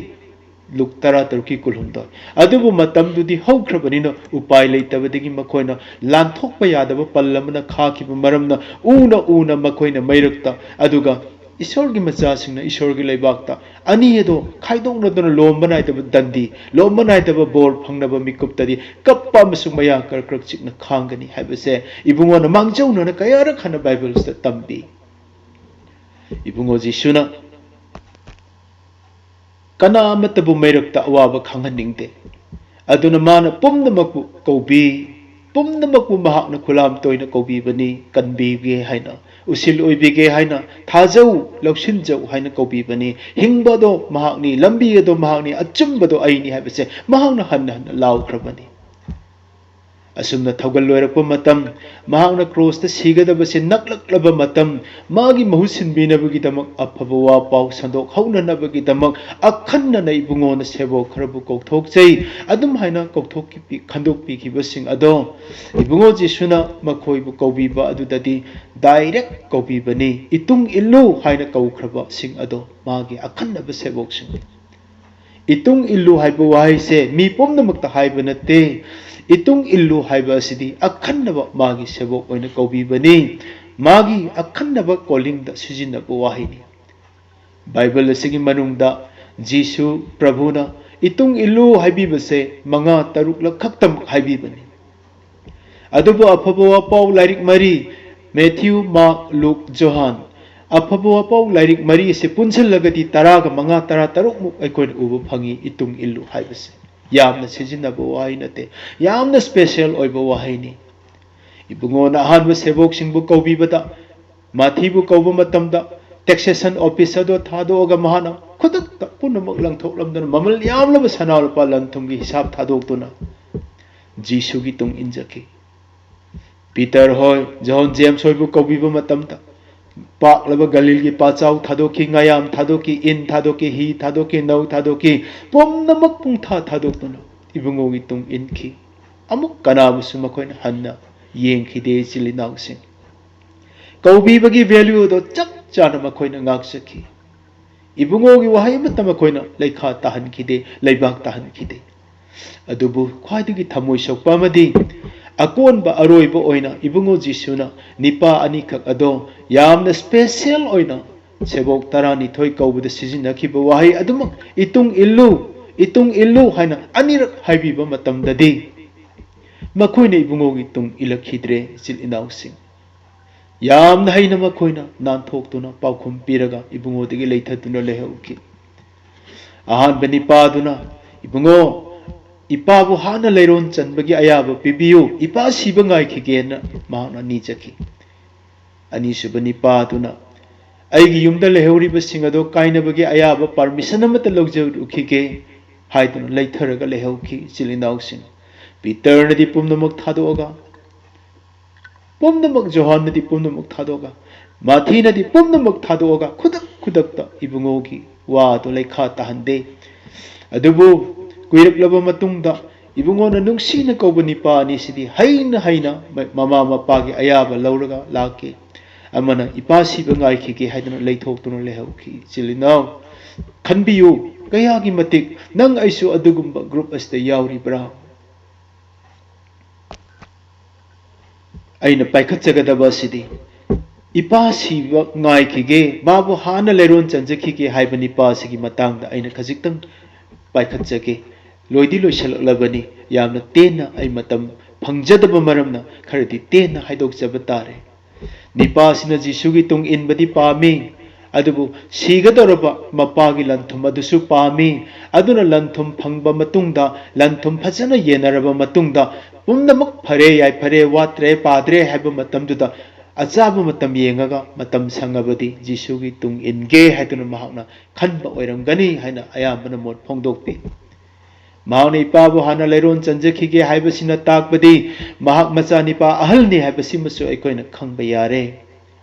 ꯂꯨꯛ ꯇꯔꯥꯇꯔꯨꯛꯀꯤ ꯀꯨꯟꯍꯨꯝꯗꯣꯏ꯫ ꯑꯗꯨꯕꯨ ꯃꯇꯝꯗꯨꯗꯤ ꯍꯧꯈ꯭ꯔꯕꯅꯤꯅ, ꯎꯄꯥꯏ ꯂꯩꯇꯕꯗꯒꯤ ꯃꯈꯣꯏꯅ ꯂꯥꯟꯊꯣꯛꯄ ꯌꯥꯗꯕ ꯄꯜ ꯑꯃꯅ ꯈꯥꯈꯤꯕ ꯃꯔꯝꯅ, ꯎꯅ ꯎꯅ ꯃꯈꯣꯏꯅ ꯃꯩꯔꯛꯇ, ꯑꯗꯨꯒ ꯏꯁꯣꯔꯒꯤ ꯃꯆꯥꯁꯤꯡꯅ ꯏꯁꯣꯔꯒꯤ ꯂꯩꯕꯥꯛꯇ, ꯑꯅꯤ ꯑꯗꯣ ꯈꯥꯏꯗꯣꯛꯅꯗꯨꯅ ꯂꯣꯝꯕ ꯅꯥꯏꯗꯕ ꯗꯟꯗꯤ, ꯂꯣꯝꯕ ꯅꯥꯏꯗꯕ ꯕꯣꯔ ꯐꯪꯅꯕ ꯃꯤꯀꯨꯞꯇꯗꯤ ꯀꯞꯄ ꯑꯃꯁꯨꯡ ꯃꯌꯥ ꯀꯔꯛ ꯀꯔꯛ ꯆꯤꯛꯅ ꯈꯥꯡꯒꯅꯤ ꯍꯥꯏꯕꯁꯦ ꯏꯕꯨꯡꯉꯣꯅ ꯃꯥꯡꯖꯧꯅꯅ ꯀꯌꯥꯔꯛ ꯍꯟꯅ ꯕꯥꯏꯕꯜꯁꯤꯗ ꯇꯝꯕꯤ꯫ ꯏꯕꯨꯡꯉꯣ ꯖꯤꯁꯨꯅ ꯀꯅꯥ ꯑꯃꯠꯇꯕꯨ ꯃꯩꯔꯛꯇ ꯑꯋꯥꯕ ꯈꯪꯍꯟꯅꯤꯡꯗꯦ꯫ ꯑꯗꯨꯅ ꯃꯥꯅ ꯄꯨꯝꯅꯃꯛꯄꯨ ꯀꯧꯕꯤ, ꯄꯨꯝꯅꯃꯛꯄꯨ ꯃꯍꯥꯛꯅ ꯈꯨꯂꯥꯝ ꯇꯣꯏꯅ ꯀꯧꯕꯤꯕꯅꯤ, ꯀꯟꯕꯤꯒꯦ ꯍꯥꯏꯅ, ꯎꯁꯤꯜ ꯑꯣꯏꯕꯤꯒꯦ ꯍꯥꯏꯅ, ꯊꯥꯖꯧ, ꯂꯧꯁꯤꯟꯖꯧ ꯍꯥꯏꯅ ꯀꯧꯕꯤꯕꯅꯤ꯫ ꯍꯤꯡꯕ ꯑꯗꯣ ꯃꯍꯥꯛꯅꯤ, ꯂꯝꯕꯤ ꯑꯗꯣ ꯃꯍꯥꯛꯅꯤ, ꯑꯆꯨꯝꯕꯗꯣ ꯑꯩꯅꯤ ꯍꯥꯏꯕꯁꯦ ꯃꯍꯥꯛꯅ ꯍꯟꯅ ꯍꯟꯅ ꯂꯥꯎꯈ꯭ꯔꯕꯅꯤ꯫ ꯑꯁꯨꯝꯅ ꯊꯧꯒꯜ ꯂꯣꯏꯔꯛꯄ ꯃꯇꯝ, ꯃꯍꯥꯛꯅ ꯀ꯭ꯔꯣꯁꯇ ꯁꯤꯒꯗꯕꯁꯦ ꯅꯛꯂꯛꯂꯕ ꯃꯇꯝ, ꯃꯥꯒꯤ ꯃꯍꯨꯠ ꯁꯤꯟꯕꯤꯅꯕꯒꯤꯗꯃꯛ ꯑꯐꯕ ꯋꯥ ꯄꯥꯎ ꯁꯟꯗꯣꯛꯍꯧꯅꯅꯕꯒꯤꯗꯃꯛ ꯑꯈꯟꯅꯅ ꯏꯕꯨꯡꯉꯣꯅ ꯁꯦꯕꯣꯛ ꯈꯔꯕꯨ ꯀꯧꯊꯣꯛꯆꯩ꯫ ꯑꯗꯨꯝ ꯍꯥꯏꯅ ꯀꯧꯊꯣꯛꯄꯤ-, ꯈꯟꯗꯣꯛꯄꯤꯈꯤꯕꯁꯤꯡ ꯑꯗꯣ ꯏꯕꯨꯡꯉꯣ ꯖꯤꯁꯨꯅ ꯃꯈꯣꯏꯕꯨ ꯀꯧꯕꯤꯕ ꯑꯗꯨꯗꯗꯤ ꯗꯥꯏꯔꯦꯛ ꯀꯧꯕꯤꯕꯅꯤ꯫ "ꯏꯇꯨꯡ ꯏꯜꯂꯨ" ꯍꯥꯏꯅ ꯀꯧꯈ꯭ꯔꯕꯁꯤꯡ ꯑꯗꯣ ꯃꯥꯒꯤ ꯑꯈꯟꯅꯕ ꯁꯦꯕꯣꯛꯁꯤꯡꯅꯤ꯫ "ꯏꯇꯨꯡ ꯏꯜꯂꯨ" ꯍꯥꯏꯕ ꯋꯥꯍꯩꯁꯦ ꯃꯤ ꯄꯨꯝꯅꯃꯛꯇ ꯍꯥꯏꯕ ꯅꯠꯇꯦ꯫ "ꯏꯇꯨꯡ ꯏꯜꯂꯨ" ꯍꯥꯏꯕ ꯑꯁꯤꯗꯤ ꯑꯈꯟꯅꯕ ꯃꯥꯒꯤ ꯁꯦꯕꯣꯛ ꯑꯣꯏꯅ ꯀꯧꯕꯤꯕꯅꯤ꯫ ꯃꯥꯒꯤ ꯑꯈꯟꯅꯕ ꯀꯣꯂꯤꯡꯗ ꯁꯤꯖꯤꯟꯅꯕ ꯋꯥꯍꯩꯅꯤ꯫ ꯕꯥꯏꯕꯜ ꯑꯁꯤꯒꯤ ꯃꯅꯨꯡꯗ ꯖꯤꯁꯨ ꯄ꯭ꯔꯚꯨꯅ "ꯏꯇꯨꯡ ꯏꯜꯂꯨ" ꯍꯥꯏꯕꯤꯕꯁꯦ ꯃꯉꯥ ꯇꯔꯨꯛꯂꯛ ꯈꯛꯇꯃꯛ ꯍꯥꯏꯕꯤꯕꯅꯤ꯫ ꯑꯗꯨꯕꯨ ꯑꯐꯕ ꯋꯥꯄꯥꯎ ꯂꯥꯏꯔꯤꯛ ꯃꯔꯤ, ꯃꯦꯊ꯭ꯌꯨ, ꯃꯥꯔꯛ, ꯂꯨꯛ, ꯖꯣꯍꯥꯟ, ꯑꯐꯕ ꯋꯥꯄꯥꯎ ꯂꯥꯏꯔꯤꯛ ꯃꯔꯤ ꯑꯁꯤ ꯄꯨꯟꯁꯤꯜꯂꯒꯗꯤ ꯇꯔꯥꯒ ꯃꯉꯥ, ꯇꯔꯥ ꯇꯔꯨꯛꯃꯨꯛ ꯑꯩꯈꯣꯏꯅ ꯎꯕ ꯐꯪꯉꯤ꯫ "ꯏꯇꯨꯡ ꯏꯜꯂꯨ" ꯍꯥꯏꯕꯁꯦ ꯌꯥꯝꯅ ꯁꯤꯖꯤꯟꯅꯕ ꯋꯥꯍꯩ ꯅꯠꯇꯦ, ꯌꯥꯝꯅ ꯁ꯭ꯄꯦꯁꯦꯜ ꯑꯣꯏꯕ ꯋꯥꯍꯩꯅꯤ꯫ ꯏꯕꯨꯡꯉꯣꯅ ꯑꯍꯥꯟꯕ ꯁꯦꯕꯣꯛꯁꯤꯡꯕꯨ ꯀꯧꯕꯤꯕꯗ, ꯃꯥꯊꯤꯕꯨ ꯀꯧꯕ ꯃꯇꯝꯗ, ꯇꯦꯛꯁꯦꯁꯟ ꯑꯣꯐꯤꯁ ꯑꯗꯨ ꯊꯥꯗꯣꯛꯑꯒ ꯃꯍꯥꯛꯅ ꯈꯨꯗꯛꯇ ꯄꯨꯝꯅꯃꯛ ꯂꯪꯊꯣꯛꯂꯝꯗꯨꯅ, ꯃꯃꯜ ꯌꯥꯝꯂꯕ ꯁꯅꯥ ꯂꯨꯄꯥ ꯂꯟ ꯊꯨꯝꯒꯤ ꯍꯤꯁꯥꯞ ꯊꯥꯗꯣꯛꯇꯨꯅ, ꯖꯤꯁꯨꯒꯤ ꯇꯨꯡ ꯏꯟꯖꯈꯤ꯫ ꯄꯤꯇꯔ ꯍꯣꯏ, ꯖꯣꯍꯣꯟ ꯖꯦꯝꯁ ꯍꯣꯏꯕꯨ ꯀꯧꯕꯤꯕ ꯃꯇꯝꯗ, ꯄꯥꯛꯂꯕ ꯒꯂꯤꯜꯒꯤ ꯄꯥꯆꯥꯎ ꯊꯥꯗꯣꯛꯈꯤ, ꯉꯥꯌꯥꯝ ꯊꯥꯗꯣꯛꯈꯤ, ꯏꯟ ꯊꯥꯗꯣꯛꯈꯤ, ꯍꯤ ꯊꯥꯗꯣꯛꯈꯤ, ꯅꯧ ꯊꯥꯗꯣꯛꯈꯤ, ꯄꯨꯝꯅꯃꯛ ꯄꯨꯡꯊꯥ ꯊꯥꯗꯣꯛꯇꯨꯅ ꯏꯕꯨꯡꯉꯣꯒꯤ ꯇꯨꯡ ꯏꯟꯈꯤ꯫ ꯑꯃꯨꯛ ꯀꯅꯥꯕꯨꯁꯨ ꯃꯈꯣꯏꯅ ꯍꯟꯅ ꯌꯦꯡꯈꯤꯗꯦ, ꯏꯆꯤꯜ ꯏꯅꯥꯎꯁꯤꯡ꯫ ꯀꯧꯕꯤꯕꯒꯤ value ꯑꯗꯣ ꯆꯞ ꯆꯥꯅ ꯃꯈꯣꯏꯅ ꯉꯥꯛꯆꯈꯤ꯫ ꯏꯕꯨꯡꯉꯣꯒꯤ ꯋꯥꯍꯩ ꯑꯃꯠꯇ ꯃꯈꯣꯏꯅ ꯂꯩꯈꯥ ꯇꯥꯍꯟꯈꯤꯗꯦ, ꯂꯩꯕꯥꯛ ꯇꯥꯍꯟꯈꯤꯗꯦ꯫ ꯑꯗꯨꯕꯨ ꯈ꯭ꯋꯥꯏꯗꯒꯤ ꯊꯃꯣꯏ ꯁꯣꯛꯄ ꯑꯃꯗꯤ ꯑꯀꯣꯟꯕ ꯑꯔꯣꯏꯕ ꯑꯣꯏꯅ ꯏꯕꯨꯡꯉꯣ ꯖꯤꯁꯨꯅ ꯅꯤꯄꯥ ꯑꯅꯤꯈꯛ ꯑꯗꯣ ꯌꯥꯝꯅ special ꯑꯣꯏꯅ ꯁꯦꯕꯣꯛ ꯇꯔꯥꯅꯤꯊꯣꯏ ꯀꯧꯕꯗ ꯁꯤꯖꯤꯟꯅꯈꯤꯕ ꯋꯥꯍꯩ ꯑꯗꯨꯃꯛ, "ꯏꯇꯨꯡ ꯏꯜꯂꯨ, ꯏꯇꯨꯡ ꯏꯜꯂꯨ" ꯍꯥꯏꯅ ꯑꯅꯤꯔꯛ ꯍꯥꯏꯕꯤꯕ ꯃꯇꯝꯗꯗꯤ ꯃꯈꯣꯏꯅ ꯏꯕꯨꯡꯉꯣꯒꯤ ꯇꯨꯡ ꯏꯜꯂꯛꯈꯤꯗ꯭ꯔꯦ, ꯏꯆꯤꯜ ꯏꯅꯥꯎꯁꯤꯡ꯫ ꯌꯥꯝꯅ ꯍꯩꯅ ꯃꯈꯣꯏꯅ ꯅꯥꯟꯊꯣꯛꯇꯨꯅ ꯄꯥꯎꯈꯨꯝ ꯄꯤꯔꯒ ꯏꯕꯨꯡꯉꯣꯗꯒꯤ ꯂꯩꯊꯗꯨꯅ ꯂꯩꯍꯧꯈꯤ꯫ ꯑꯍꯥꯟꯕ ꯅꯤꯄꯥꯗꯨꯅ, "ꯏꯕꯨꯡꯉꯣ, ꯏꯄꯥꯕꯨ ꯍꯥꯟꯅ ꯂꯩꯔꯣꯟ ꯆꯟꯕꯒꯤ ꯑꯌꯥꯕ ꯄꯤꯕꯤꯌꯨ, ꯏꯄꯥ ꯁꯤꯕ ꯉꯥꯏꯈꯤꯒꯦꯅ" ꯃꯍꯥꯛꯅ ꯅꯤꯖꯈꯤ꯫ ꯑꯅꯤꯁꯨꯕ ꯅꯤꯄꯥꯗꯨꯅ, "ꯑꯩꯒꯤ ꯌꯨꯝꯗ ꯂꯩꯍꯧꯔꯤꯕꯁꯤꯡ ꯑꯗꯣ ꯀꯥꯏꯅꯕꯒꯤ ꯑꯌꯥꯕ permission ꯑꯃꯠꯇ ꯂꯧꯖꯔꯨꯈꯤꯒꯦ" ꯍꯥꯏꯗꯨꯅ ꯂꯩꯊꯔꯒ ꯂꯩꯍꯧꯈꯤ, ꯏꯆꯤꯜ ꯏꯅꯥꯎꯁꯤꯡ꯫ ꯄꯤꯇꯔꯅꯗꯤ ꯄꯨꯝꯅꯃꯛ ꯊꯥꯗꯣꯛꯑꯒ, ꯄꯨꯝꯅꯃꯛ, ꯖꯣꯍꯥꯟꯅꯗꯤ ꯄꯨꯝꯅꯃꯛ ꯊꯥꯗꯣꯛꯑꯒ, ꯃꯥꯊꯤꯅꯗꯤ ꯄꯨꯝꯅꯃꯛ ꯊꯥꯗꯣꯛꯑꯒ ꯈꯨꯗꯛ ꯈꯨꯗꯛꯇ ꯏꯕꯨꯡꯉꯣꯒꯤ ꯋꯥꯗꯨ ꯂꯩꯈꯥ ꯇꯥꯍꯟꯗꯦ꯫ ꯑꯗꯨꯕꯨ ꯀꯨꯏꯔꯛꯂꯕ ꯃꯇꯨꯡꯗ ꯏꯕꯨꯡꯉꯣꯅ ꯅꯨꯡꯁꯤꯅ ꯀꯧꯕ ꯅꯤꯄꯥ ꯑꯅꯤꯁꯤꯗꯤ ꯍꯩꯅ ꯍꯩꯅ ꯃ-, ꯃꯃꯥ ꯃꯄꯥꯒꯤ ꯑꯌꯥꯕ ꯂꯧꯔꯒ ꯂꯥꯛꯈꯤ꯫ ꯑꯃꯅ ꯏꯄꯥ ꯁꯤꯕ ꯉꯥꯏꯈꯤꯒꯦ ꯍꯥꯏꯗꯨꯅ ꯂꯩꯊꯣꯛꯇꯨꯅ ꯂꯩꯍꯧꯈꯤ꯫ ꯏꯆꯤꯜ ꯏꯅꯥꯎ, ꯈꯟꯕꯤꯌꯨ, ꯀꯌꯥꯒꯤ ꯃꯇꯤꯛ ꯅꯪ ꯑꯩꯁꯨ ꯑꯗꯨꯒꯨꯝꯕ group ꯑꯁꯤꯗ ꯌꯥꯎꯔꯤꯕ꯭ꯔꯥ? ꯑꯩꯅ ꯄꯥꯏꯈꯠꯆꯒꯗꯕ ꯑꯁꯤꯗꯤ, ꯏꯄꯥ ꯁꯤꯕ ꯉꯥꯏꯈꯤꯒꯦ, ꯃꯥꯕꯨ ꯍꯥꯟꯅ ꯂꯩꯔꯣꯟ ꯆꯟꯖꯈꯤꯒꯦ ꯍꯥꯏꯕ ꯅꯤꯄꯥ ꯑꯁꯤꯒꯤ ꯃꯇꯥꯡꯗ ꯑꯩꯅ ꯈꯖꯤꯛꯇꯪ ꯄꯥꯏꯈꯠꯆꯒꯦ꯫ ꯂꯣꯏꯗꯤ ꯂꯣꯏꯁꯤꯜꯂꯛꯂꯕꯅꯤ, ꯌꯥꯝꯅ ꯇꯦꯟꯅ ꯑꯩ ꯃꯇꯝ ꯐꯪꯖꯗꯕ ꯃꯔꯝꯅ ꯈꯔꯗꯤ ꯇꯦꯟꯅ ꯍꯥꯏꯗꯣꯛꯆꯕ ꯇꯥꯔꯦ꯫ ꯅꯤꯄꯥꯁꯤꯅ ꯖꯤꯁꯨꯒꯤ ꯇꯨꯡ ꯏꯟꯕꯗꯤ ꯄꯥꯝꯃꯤ, ꯑꯗꯨꯕꯨ ꯁꯤꯒꯗꯧꯔꯕ ꯃꯄꯥꯒꯤ ꯂꯟ-ꯊꯨꯝ ꯑꯗꯨꯁꯨ ꯄꯥꯝꯃꯤ꯫ ꯑꯗꯨꯅ ꯂꯟ-ꯊꯨꯝ ꯐꯪꯕ ꯃꯇꯨꯡꯗ, ꯂꯟ-ꯊꯨꯝ ꯐꯖꯅ ꯌꯦꯟꯅꯔꯕ ꯃꯇꯨꯡꯗ, ꯄꯨꯝꯅꯃꯛ ꯐꯔꯦ, ꯌꯥꯏꯐꯔꯦ, ꯋꯥꯠꯇ꯭ꯔꯦ, ꯄꯥꯗ꯭ꯔꯦ ꯍꯥꯏꯕ ꯃꯇꯝꯗꯨꯗ, ꯑꯆꯥꯕ ꯃꯇꯝ ꯌꯦꯡꯉꯒ ꯃꯇꯝ ꯁꯪꯉꯕꯗꯤ ꯖꯤꯁꯨꯒꯤ ꯇꯨꯡ ꯏꯟꯒꯦ ꯍꯥꯏꯗꯨꯅ ꯃꯍꯥꯛꯅ ꯈꯟꯕ ꯑꯣꯏꯔꯝꯒꯅꯤ ꯍꯥꯏꯅ ꯑꯌꯥꯝꯕꯅ ꯃꯣꯠ ꯐꯣꯡꯗꯣꯛꯄꯤ꯫ ꯃꯍꯥꯛꯅ ꯏꯄꯥꯕꯨ ꯍꯥꯟꯅ ꯂꯩꯔꯣꯟ ꯆꯟꯖꯈꯤꯒꯦ ꯍꯥꯏꯕꯁꯤꯅ ꯇꯥꯛꯄꯗꯤ ꯃꯍꯥꯛ ꯃꯆꯥꯅꯤꯄꯥ ꯑꯍꯜꯅꯤ ꯍꯥꯏꯕꯁꯤꯃꯁꯨ ꯑꯩꯈꯣꯏꯅ ꯈꯪꯕ ꯌꯥꯔꯦ꯫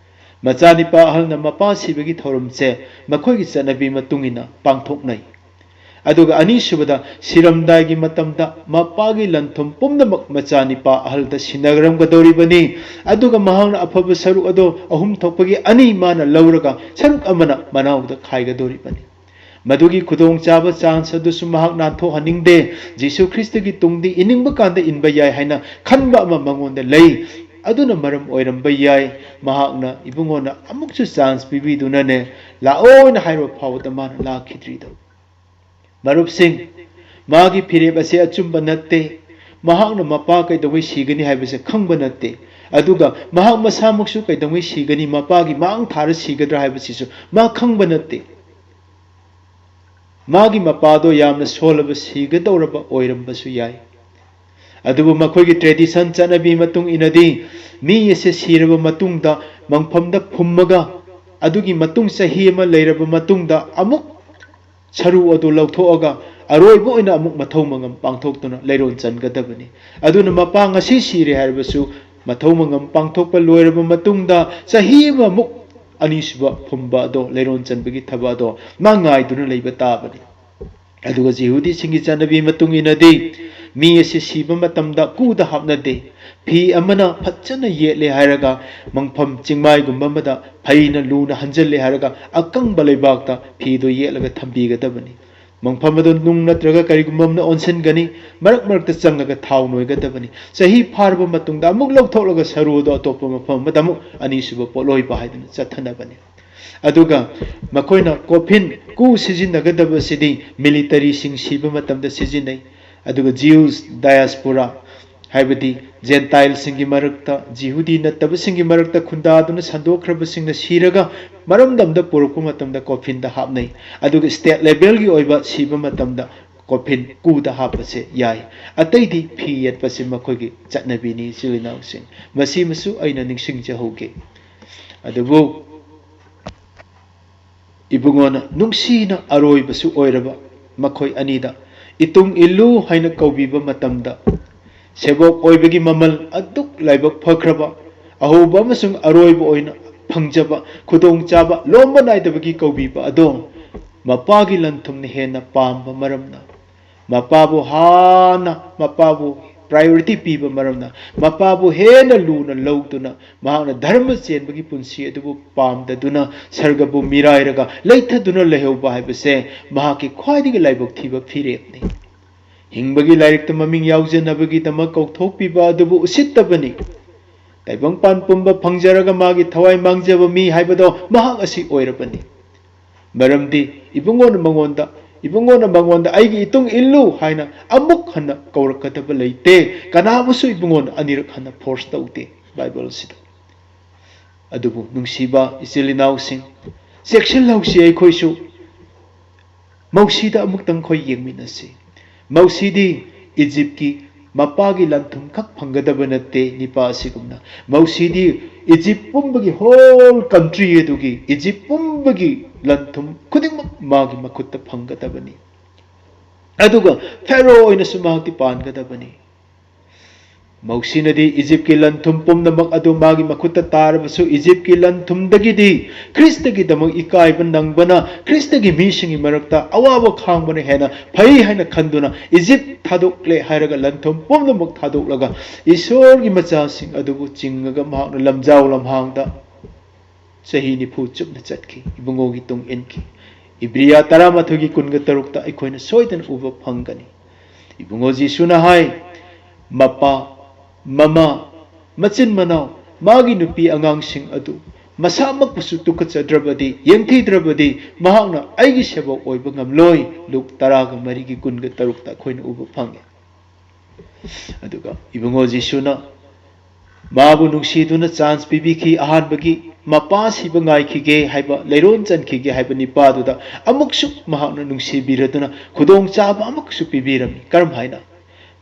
ꯃꯆꯥꯅꯤꯄꯥ ꯑꯍꯜꯅ ꯃꯄꯥ ꯁꯤꯕꯒꯤ ꯊꯧꯔꯝꯁꯦ ꯃꯈꯣꯏꯒꯤ ꯆꯠꯅꯕꯤ ꯃꯇꯨꯡ ꯏꯟꯅ ꯄꯥꯡꯊꯣꯛꯅꯩ꯫ ꯑꯗꯨꯒ ꯑꯅꯤꯁꯨꯕꯗ, ꯁꯤꯔꯝꯗꯥꯏꯒꯤ ꯃꯇꯝꯗ ꯃꯄꯥꯒꯤ ꯂꯟ-ꯊꯨꯝ ꯄꯨꯝꯅꯃꯛ ꯃꯆꯥꯅꯤꯄꯥ ꯑꯍꯜꯗ ꯁꯤꯟꯅꯔꯝꯒꯗꯧꯔꯤꯕꯅꯤ꯫ ꯑꯗꯨꯒ ꯃꯍꯥꯛꯅ ꯑꯐꯕ ꯁꯔꯨꯛ ꯑꯗꯣ ꯑꯍꯨꯝ ꯊꯣꯛꯄꯒꯤ ꯑꯅꯤ ꯃꯥꯅ ꯂꯧꯔꯒ ꯁꯔꯨꯛ ꯑꯃꯅ ꯃꯅꯥꯎꯗ ꯈꯥꯏꯒꯗꯧꯔꯤꯕꯅꯤ꯫ ꯃꯗꯨꯒꯤ ꯈꯨꯗꯣꯡꯆꯥꯕ chance ꯑꯗꯨꯁꯨ ꯃꯍꯥꯛ ꯅꯥꯟꯊꯣꯛꯍꯟꯅꯤꯡꯗꯦ꯫ ꯖꯤꯁꯨ ꯈ꯭ꯔꯤꯁꯇꯒꯤ ꯇꯨꯡꯗꯤ ꯏꯅꯤꯡꯕ ꯀꯥꯟꯗ ꯏꯟꯕ ꯌꯥꯏ ꯍꯥꯏꯅ ꯈꯟꯕ ꯑꯃ ꯃꯉꯣꯟꯗ ꯂꯩ꯫ ꯑꯗꯨꯅ ꯃꯔꯝ ꯑꯣꯏꯔꯝꯕ ꯌꯥꯏ, ꯃꯍꯥꯛꯅ ꯏꯕꯨꯡꯉꯣꯅ ꯑꯃꯨꯛꯁꯨ chance ꯄꯤꯕꯤꯗꯨꯅꯅꯦ, "ꯂꯥꯛꯑꯣꯅ" ꯍꯥꯏꯔꯕ ꯐꯥꯎꯕꯗ ꯃꯥꯅ ꯂꯥꯛꯈꯤꯗ꯭ꯔꯤꯗꯣ꯫ ꯃꯔꯨꯞꯁꯤꯡ, ꯃꯥꯒꯤ ꯐꯤꯔꯦꯞ ꯑꯁꯤ ꯑꯆꯨꯝꯕ ꯅꯠꯇꯦ꯫ ꯃꯍꯥꯛꯅ ꯃꯄꯥ ꯀꯩꯗꯧꯉꯩ ꯁꯤꯒꯅꯤ ꯍꯥꯏꯕꯁꯦ ꯈꯪꯕ ꯅꯠꯇꯦ꯫ ꯑꯗꯨꯒ ꯃꯍꯥꯛ ꯃꯁꯥꯃꯛꯁꯨ ꯀꯩꯗꯧꯉꯩ ꯁꯤꯒꯅꯤ, ꯃꯄꯥꯒꯤ ꯃꯥꯡ ꯊꯥꯔ ꯁꯤꯒꯗ꯭ꯔꯥ ꯍꯥꯏꯕꯁꯤꯁꯨ ꯃꯥ ꯈꯪꯕ ꯅꯠꯇꯦ꯫ ꯃꯥꯒꯤ ꯃꯄꯥꯗꯣ ꯌꯥꯝꯅ ꯁꯣꯜꯂꯕ, ꯁꯤꯒꯗꯧꯔꯕ ꯑꯣꯏꯔꯝꯕꯁꯨ ꯌꯥꯏ꯫ ꯑꯗꯨꯕꯨ ꯃꯈꯣꯏꯒꯤ tradition, ꯆꯠꯅꯕꯤ ꯃꯇꯨꯡ ꯏꯟꯅꯗꯤ, ꯃꯤ ꯑꯁꯦ ꯁꯤꯔꯕ ꯃꯇꯨꯡꯗ ꯃꯪꯐꯝꯗ ꯐꯨꯝꯃꯒ, ꯑꯗꯨꯒꯤ ꯃꯇꯨꯡ ꯆꯍꯤ ꯑꯃ ꯂꯩꯔꯕ ꯃꯇꯨꯡꯗ ꯑꯃꯨꯛ ꯁꯔꯨ ꯑꯗꯨ ꯂꯧꯊꯣꯛꯑꯒ ꯑꯔꯣꯏꯕ ꯑꯣꯏꯅ ꯑꯃꯨꯛ ꯃꯊꯧ ꯃꯉꯝ ꯄꯥꯡꯊꯣꯛꯇꯨꯅ ꯂꯩꯔꯣꯟ ꯆꯟꯒꯗꯕꯅꯤ꯫ ꯑꯗꯨꯅ ꯃꯄꯥ ꯉꯁꯤ ꯁꯤꯔꯦ ꯍꯥꯏꯔꯕꯁꯨ ꯃꯊꯧ ꯃꯉꯝ ꯄꯥꯡꯊꯣꯛꯄ ꯂꯣꯏꯔꯕ ꯃꯇꯨꯡꯗ ꯆꯍꯤ ꯑꯃꯃꯨꯛ ꯑꯅꯤꯁꯨꯕ ꯐꯨꯝꯕ ꯑꯗꯣ, ꯂꯩꯔꯣꯟ ꯆꯟꯕꯒꯤ ꯊꯕꯛ ꯑꯗꯣ ꯃꯥ ꯉꯥꯏꯗꯨꯅ ꯂꯩꯕ ꯇꯥꯕꯅꯤ꯫ ꯑꯗꯨꯒ ꯖꯤꯍꯨꯗꯤꯁꯤꯡꯒꯤ ꯆꯠꯅꯕꯤ ꯃꯇꯨꯡ ꯏꯟꯅꯗꯤ ꯃꯤ ꯑꯁꯤ ꯁꯤꯕ ꯃꯇꯝꯗ ꯀꯨꯗ ꯍꯥꯞꯅꯗꯦ꯫ ꯐꯤ ꯑꯃꯅ ꯐꯖꯅ ꯌꯦꯠꯂꯦ ꯍꯥꯏꯔꯒ ꯃꯪꯐꯝ ꯆꯤꯡꯃꯥꯏꯒꯨꯝꯕ ꯑꯃꯗ ꯐꯩꯅ ꯂꯨꯅ ꯍꯟꯖꯤꯜꯂꯦ ꯍꯥꯏꯔꯒ ꯑꯀꯪꯕ ꯂꯩꯕꯥꯛꯇ ꯐꯤꯗꯣ ꯌꯦꯠꯂꯒ ꯊꯝꯕꯤꯒꯗꯕꯅꯤ꯫ ꯃꯪꯐꯝ ꯑꯗꯨ ꯅꯨꯡ ꯅꯠꯇ꯭ꯔꯒ ꯀꯔꯤꯒꯨꯝꯕ ꯑꯃꯅ ꯑꯣꯟꯁꯤꯟꯒꯅꯤ꯫ ꯃꯔꯛ ꯃꯔꯛꯇ ꯆꯪꯉꯒ ꯊꯥꯎ ꯅꯣꯏꯒꯗꯕꯅꯤ꯫ ꯆꯍꯤ ꯐꯥꯔꯕ ꯃꯇꯨꯡꯗ ꯑꯃꯨꯛ ꯂꯧꯊꯣꯛꯂꯒ ꯁꯔꯨ ꯑꯗꯨ ꯑꯇꯣꯞꯄ ꯃꯐꯝ ꯑꯃꯗ ꯑꯃꯨꯛ ꯑꯅꯤꯁꯨꯕ ꯄꯣꯠꯂꯣꯏꯕ ꯍꯥꯏꯗꯨꯅ ꯆꯠꯊꯅꯕꯅꯤ꯫ ꯑꯗꯨꯒ ꯃꯈꯣꯏꯅ coffin, ꯀꯨ ꯁꯤꯖꯤꯟꯅꯒꯗꯕꯁꯤꯗꯤ militaryꯁꯤꯡ ꯁꯤꯕ ꯃꯇꯝꯗ ꯁꯤꯖꯤꯟꯅꯩ꯫ ꯑꯗꯨꯒ Jews diaspora, ꯍꯥꯏꯕꯗꯤ Gentileꯁꯤꯡꯒꯤ ꯃꯔꯛꯇ, ꯖꯤꯍꯨꯗꯤ ꯅꯠꯇꯕꯁꯤꯡꯒꯤ ꯃꯔꯛꯇ ꯈꯨꯟꯗꯥꯗꯨꯅ ꯁꯟꯗꯣꯛꯈ꯭ꯔꯕꯁꯤꯡꯅ ꯁꯤꯔꯒ ꯃꯔꯝꯗꯝꯗ ꯄꯨꯔꯛꯄ ꯃꯇꯝꯗ coffinꯗ ꯍꯥꯞꯅꯩ꯫ ꯑꯗꯨꯒ state levelꯒꯤ ꯑꯣꯏꯕ ꯁꯤꯕ ꯃꯇꯝꯗ coffin, ꯀꯨꯗ ꯍꯥꯞꯄꯁꯦ ꯌꯥꯏ꯫ ꯑꯇꯩꯗꯤ ꯐꯤ ꯌꯦꯠꯄꯁꯦ ꯃꯈꯣꯏꯒꯤ ꯆꯠꯅꯕꯤꯅꯤ, ꯏꯆꯤꯜ ꯏꯅꯥꯎꯁꯤꯡ꯫ ꯃꯁꯤꯃꯁꯨ ꯑꯩꯅ ꯅꯤꯡꯁꯤꯡꯖꯍꯧꯒꯦ꯫ ꯑꯗꯨꯕꯨ ꯏꯕꯨꯡꯉꯣꯅ ꯅꯨꯡꯁꯤꯅ ꯑꯔꯣꯏꯕꯁꯨ ꯑꯣꯏꯔꯕ ꯃꯈꯣꯏ ꯑꯅꯤꯗ "ꯏꯇꯨꯡ ꯏꯜꯂꯨ" ꯍꯥꯏꯅ ꯀꯧꯕꯤꯕ ꯃꯇꯝꯗ, ꯁꯦꯕꯣꯛ ꯑꯣꯏꯕꯒꯤ ꯃꯃꯜ ꯑꯗꯨꯛ ꯂꯥꯏꯕꯛ ꯐꯈ꯭ꯔꯕ, ꯑꯍꯧꯕ ꯑꯃꯁꯨꯡ ꯑꯔꯣꯏꯕ ꯑꯣꯏꯅ ꯐꯪꯖꯕ ꯈꯨꯗꯣꯡꯆꯥꯕ ꯂꯣꯝꯕ ꯅꯥꯏꯗꯕꯒꯤ ꯀꯧꯕꯤꯕ ꯑꯗꯣ ꯃꯄꯥꯒꯤ ꯂꯟ ꯊꯨꯝꯅ ꯍꯦꯟꯅ ꯄꯥꯝꯕ ꯃꯔꯝꯅ, ꯃꯄꯥꯕꯨ ꯍꯥꯟꯅ, ꯃꯄꯥꯕꯨ priority ꯄꯤꯕ ꯃꯔꯝꯅ, ꯃꯄꯥꯕꯨ ꯍꯦꯟꯅ ꯂꯨꯅ ꯂꯧꯗꯨꯅ, ꯃꯍꯥꯛꯅ ꯙꯔꯃ ꯆꯦꯟꯕꯒꯤ ꯄꯨꯟꯁꯤ ꯑꯗꯨꯕꯨ ꯄꯥꯝꯗꯗꯨꯅ ꯁꯔꯒꯕꯨ ꯃꯤꯔꯥꯏꯔꯒ ꯂꯩꯊꯗꯨꯅ ꯂꯩꯍꯧꯕ ꯍꯥꯏꯕꯁꯦ ꯃꯍꯥꯛꯀꯤ ꯈ꯭ꯋꯥꯏꯗꯒꯤ ꯂꯥꯏꯕꯛ ꯊꯤꯕ ꯐꯤꯔꯦꯞꯅꯤ꯫ ꯍꯤꯡꯕꯒꯤ ꯂꯥꯏꯔꯤꯛꯇ ꯃꯃꯤꯡ ꯌꯥꯎꯖꯅꯕꯒꯤꯗꯃꯛ ꯀꯧꯊꯣꯛꯄꯤꯕ ꯑꯗꯨꯕꯨ ꯎꯁꯤꯠꯇꯕꯅꯤ꯫ ꯇꯥꯏꯕꯪꯄꯥꯟ ꯄꯨꯝꯕ ꯐꯪꯖꯔꯒ ꯃꯥꯒꯤ ꯊꯋꯥꯏ ꯃꯥꯡꯖꯕ ꯃꯤ ꯍꯥꯏꯕꯗꯣ ꯃꯍꯥꯛ ꯑꯁꯤ ꯑꯣꯏꯔꯕꯅꯤ꯫ ꯃꯔꯝꯗꯤ ꯏꯕꯨꯡꯉꯣꯅ ꯃꯉꯣꯟꯗ, ꯏꯕꯨꯡꯉꯣꯅ ꯃꯉꯣꯟꯗ "ꯑꯩꯒꯤ ꯏꯇꯨꯡ ꯏꯜꯂꯨ" ꯍꯥꯏꯅ ꯑꯃꯨꯛ ꯍꯟꯅ ꯀꯧꯔꯛꯀꯗꯕ ꯂꯩꯇꯦ꯫ ꯀꯅꯥꯕꯨꯁꯨ ꯏꯕꯨꯡꯉꯣꯅ ꯑꯅꯤꯔꯛ ꯍꯟꯅ force ꯇꯧꯗꯦ ꯕꯥꯏꯕꯜꯁꯤꯗ꯫ ꯑꯗꯨꯕꯨ ꯅꯨꯡꯁꯤꯕ ꯏꯆꯤꯜ ꯏꯅꯥꯎꯁꯤꯡ, ꯆꯦꯛꯁꯤꯜꯍꯧꯁꯤ꯫ ꯑꯩꯈꯣꯏꯁꯨ ꯃꯧꯁꯤꯗ ꯑꯃꯨꯛꯇꯪ ꯑꯩꯈꯣꯏ ꯌꯦꯡꯃꯤꯟꯅꯁꯤ꯫ ꯃꯧꯁꯤꯗꯤ ꯏꯖꯤꯞꯀꯤ ꯃꯄꯥꯒꯤ ꯂꯟꯊꯨꯝ ꯈꯛ ꯐꯪꯒꯗꯕ ꯅꯠꯇꯦ, ꯅꯤꯄꯥ ꯑꯁꯤꯒꯨꯝꯅ꯫ ꯃꯧꯁꯤꯗꯤ ꯏꯖꯤꯞ ꯄꯨꯝꯕꯒꯤ, whole country ꯑꯗꯨꯒꯤ, ꯏꯖꯤꯞ ꯄꯨꯝꯕꯒꯤ ꯂꯟꯊꯨꯝ ꯈꯨꯗꯤꯡꯃꯛ ꯃꯥꯒꯤ ꯃꯈꯨꯠꯇ ꯐꯪꯒꯗꯕꯅꯤ꯫ ꯑꯗꯨꯒ ꯐꯦꯔꯣ ꯑꯣꯏꯅꯁꯨ ꯃꯍꯥꯛꯇꯤ ꯄꯥꯟꯒꯗꯕꯅꯤ꯫ ꯃꯧꯁꯤꯅꯗꯤ ꯏꯖꯤꯞꯀꯤ ꯂꯟꯊꯨꯝ ꯄꯨꯝꯅꯃꯛ ꯑꯗꯨ ꯃꯥꯒꯤ ꯃꯈꯨꯠꯇ ꯇꯥꯔꯕꯁꯨ, ꯏꯖꯤꯞꯀꯤ ꯂꯟꯊꯨꯝꯗꯒꯤꯗꯤ ꯈ꯭ꯔꯤꯁꯇꯒꯤꯗꯃꯛ ꯏꯀꯥꯏꯕ ꯅꯪꯕꯅ, ꯈ꯭ꯔꯤꯁꯇꯒꯤ ꯃꯤꯁꯤꯡꯒꯤ ꯃꯔꯛꯇ ꯑꯋꯥꯕ ꯈꯥꯡꯕꯅ ꯍꯦꯟꯅ ꯐꯩ ꯍꯥꯏꯅ ꯈꯟꯗꯨꯅ, ꯏꯖꯤꯞ ꯊꯥꯗꯣꯛꯂꯦ ꯍꯥꯏꯔꯒ ꯂꯟꯊꯨꯝ ꯄꯨꯝꯅꯃꯛ ꯊꯥꯗꯣꯛꯂꯒ, ꯏꯁꯣꯔꯒꯤ ꯃꯆꯥꯁꯤꯡ ꯑꯗꯨꯕꯨ ꯆꯤꯡꯉꯒ ꯃꯍꯥꯛꯅ ꯂꯝꯖꯥꯎ ꯂꯝꯍꯥꯡꯗ ꯆꯍꯤ ꯅꯤꯐꯨ ꯆꯨꯞꯅ ꯆꯠꯈꯤ, ꯏꯕꯨꯡꯉꯣꯒꯤ ꯇꯨꯡ ꯏꯟꯈꯤ꯫ ꯏꯕ꯭ꯔꯤꯌꯥ ꯇꯔꯥꯃꯥꯊꯣꯏꯒꯤ ꯀꯨꯟꯒ ꯇꯔꯨꯛꯇ ꯑꯩꯈꯣꯏꯅ ꯁꯣꯏꯗꯅ ꯎꯕ ꯐꯪꯒꯅꯤ꯫ ꯏꯕꯨꯡꯉꯣ ꯖꯤꯁꯨꯅ ꯍꯥꯏ, ꯃꯄꯥ, ꯃꯃꯥ, ꯃꯆꯤꯟ ꯃꯅꯥꯎ, ꯃꯥꯒꯤ ꯅꯨꯄꯤ ꯑꯉꯥꯡꯁꯤꯡ ꯑꯗꯨ ꯃꯁꯥꯃꯛꯄꯨꯁꯨ ꯇꯨꯀꯠꯆꯗ꯭ꯔꯕꯗꯤ, ꯌꯦꯡꯊꯤꯗ꯭ꯔꯕꯗꯤ, ꯃꯍꯥꯛꯅ ꯑꯩꯒꯤ ꯁꯦꯕꯣꯛ ꯑꯣꯏꯕ ꯉꯝꯂꯣꯏ꯫ ꯂꯨꯛ ꯇꯔꯥꯒ ꯃꯔꯤꯒꯤ ꯀꯨꯟꯒ ꯇꯔꯨꯛꯇ ꯑꯩꯈꯣꯏꯅ ꯎꯕ ꯐꯪꯉꯤ꯫ ꯑꯗꯨꯒ ꯏꯕꯨꯡꯉꯣ ꯖꯤꯁꯨꯅ ꯃꯥꯕꯨ ꯅꯨꯡꯁꯤꯗꯨꯅ chance ꯄꯤꯕꯤꯈꯤ꯫ ꯑꯍꯥꯟꯕꯒꯤ ꯃꯄꯥ ꯁꯤꯕ ꯉꯥꯏꯈꯤꯒꯦ ꯍꯥꯏꯕ, ꯂꯩꯔꯣꯟ ꯆꯟꯈꯤꯒꯦ ꯍꯥꯏꯕ ꯅꯤꯄꯥꯗꯨꯗ ꯑꯃꯨꯛꯁꯨ ꯃꯍꯥꯛꯅ ꯅꯨꯡꯁꯤꯕꯤꯔꯗꯨꯅ ꯈꯨꯗꯣꯡꯆꯥꯕ ꯑꯃꯨꯛꯁꯨ ꯄꯤꯕꯤꯔꯝꯃꯤ꯫ ꯀꯔꯝ ꯍꯥꯏꯅ?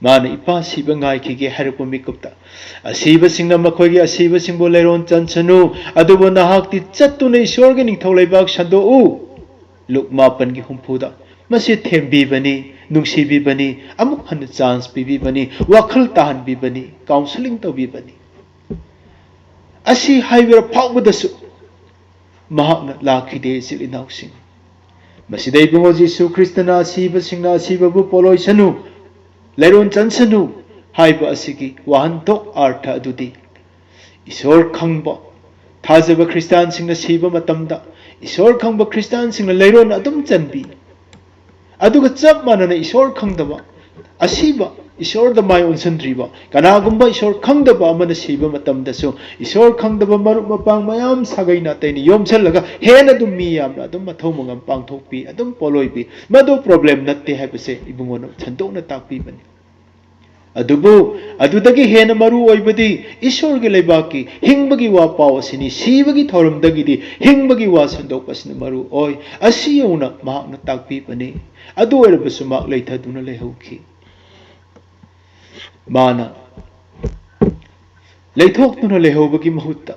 ꯃꯥꯅ ꯏꯄꯥ ꯁꯤꯕ ꯉꯥꯏꯈꯤꯒꯦ ꯍꯥꯏꯔꯛꯄ ꯃꯤꯀꯨꯞꯇ, "ꯑꯁꯤꯕꯁꯤꯡꯅ ꯃꯈꯣꯏꯒꯤ ꯑꯁꯤꯕꯁꯤꯡꯕꯨ ꯂꯩꯔꯣꯟ ꯆꯟꯁꯅꯨ, ꯑꯗꯨꯕꯨ ꯅꯍꯥꯛꯇꯤ ꯆꯠꯇꯨꯅ ꯏꯁꯣꯔꯒꯤ ꯅꯤꯡꯊꯧ ꯂꯩꯕꯥꯛ ꯁꯟꯗꯣꯛꯎ"꯫ ꯂꯨꯛ ꯃꯥꯄꯟꯒꯤ ꯍꯨꯝꯐꯨꯗ꯫ ꯃꯁꯤ ꯊꯦꯝꯕꯤꯕꯅꯤ, ꯅꯨꯡꯁꯤꯕꯤꯕꯅꯤ, ꯑꯃꯨꯛ ꯍꯟꯅ ꯆꯥꯟꯁ ꯄꯤꯕꯤꯕꯅꯤ, ꯋꯥꯈꯜ ꯇꯥꯍꯟꯕꯤꯕꯅꯤ, ꯀꯥꯎꯟꯁꯤꯂꯤꯡ ꯇꯧꯕꯤꯕꯅꯤ꯫ ꯑꯁꯤ ꯍꯥꯏꯕ ꯐꯥꯎꯕꯗꯁꯨ ꯃꯍꯥꯛꯅ ꯂꯥꯛꯈꯤꯗꯦ, ꯏꯆꯤꯜ ꯏꯅꯥꯎꯁꯤꯡ꯫ ꯃꯁꯤꯗ ꯏꯕꯨꯡꯉꯣ ꯖꯤꯁꯨ ꯈ꯭ꯔꯤꯁꯇꯅ ꯑꯁꯤꯕꯁꯤꯡꯅ ꯑꯁꯤꯕꯕꯨ ꯄꯣꯂꯣꯏꯁꯅꯨ, ꯂꯩꯔꯣꯟ ꯆꯟꯁꯅꯨ ꯍꯥꯏꯕ ꯑꯁꯤꯒꯤ ꯋꯥꯍꯟꯊꯣꯛ ꯑꯥꯔꯊ ꯑꯗꯨꯗꯤ ꯏꯁꯣꯔ ꯈꯪꯕ ꯊꯥꯖꯕ ꯈ꯭ꯔꯤꯁꯇꯥꯟꯁꯤꯡꯅ ꯁꯤꯕ ꯃꯇꯝꯗ ꯏꯁꯣꯔ ꯈꯪꯕ ꯈ꯭ꯔꯤꯁꯇꯥꯟꯁꯤꯡꯅ ꯂꯩꯔꯣꯟ ꯑꯗꯨꯝ ꯆꯟꯕꯤ꯫ ꯑꯗꯨꯒ ꯆꯞ ꯃꯥꯟꯅꯅ ꯏꯁꯣꯔ ꯈꯪꯗꯕ, ꯑꯁꯤꯕ, ꯏꯁꯣꯔꯗ ꯃꯥꯏ ꯑꯣꯟꯁꯤꯟꯗ꯭ꯔꯤꯕ ꯀꯅꯥꯒꯨꯝꯕ ꯏꯁꯣꯔ ꯈꯪꯗꯕ ꯑꯃꯅ ꯁꯤꯕ ꯃꯇꯝꯗꯁꯨ ꯏꯁꯣꯔ ꯈꯪꯗꯕ ꯃꯔꯨꯞ ꯃꯄꯥꯡ ꯃꯌꯥꯝ ꯁꯥꯒꯩ ꯅꯥꯇꯩꯅ ꯌꯣꯝꯁꯤꯜꯂꯒ ꯍꯦꯟꯅ ꯑꯗꯨꯝ ꯃꯤ ꯌꯥꯝꯅ ꯑꯗꯨꯝ ꯃꯊꯧ ꯃꯉꯝ ꯄꯥꯡꯊꯣꯛꯄꯤ, ꯑꯗꯨꯝ ꯄꯣꯠꯂꯣꯏꯕꯤ꯫ ꯃꯗꯨ ꯄ꯭ꯔꯣꯕ꯭ꯂꯦꯝ ꯅꯠꯇꯦ ꯍꯥꯏꯕꯁꯦ ꯏꯕꯨꯡꯉꯣꯅ ꯁꯟꯗꯣꯛꯅ ꯇꯥꯛꯄꯤꯕꯅꯤ꯫ ꯑꯗꯨꯕꯨ ꯑꯗꯨꯗꯒꯤ ꯍꯦꯟꯅ ꯃꯔꯨ ꯑꯣꯏꯕꯗꯤ ꯏꯁꯣꯔꯒꯤ ꯂꯩꯕꯥꯛꯀꯤ ꯍꯤꯡꯕꯒꯤ ꯋꯥ ꯄꯥꯎ ꯑꯁꯤꯅꯤ꯫ ꯁꯤꯕꯒꯤ ꯊꯧꯔꯝꯗꯒꯤꯗꯤ ꯍꯤꯡꯕꯒꯤ ꯋꯥ ꯁꯟꯗꯣꯛꯄ ꯑꯁꯤꯅ ꯃꯔꯨ ꯑꯣꯏ꯫ ꯑꯁꯤ ꯌꯧꯅ ꯃꯍꯥꯛꯅ ꯇꯥꯛꯄꯤꯕꯅꯤ꯫ ꯑꯗꯨ ꯑꯣꯏꯔꯕꯁꯨ ꯃꯍꯥꯛ ꯂꯩꯊꯗꯨꯅ ꯂꯩꯍꯧꯈꯤ꯫ ꯃꯥꯅ ꯂꯩꯊꯣꯛꯇꯨꯅ ꯂꯩꯍꯧꯕꯒꯤ ꯃꯍꯨꯠꯇ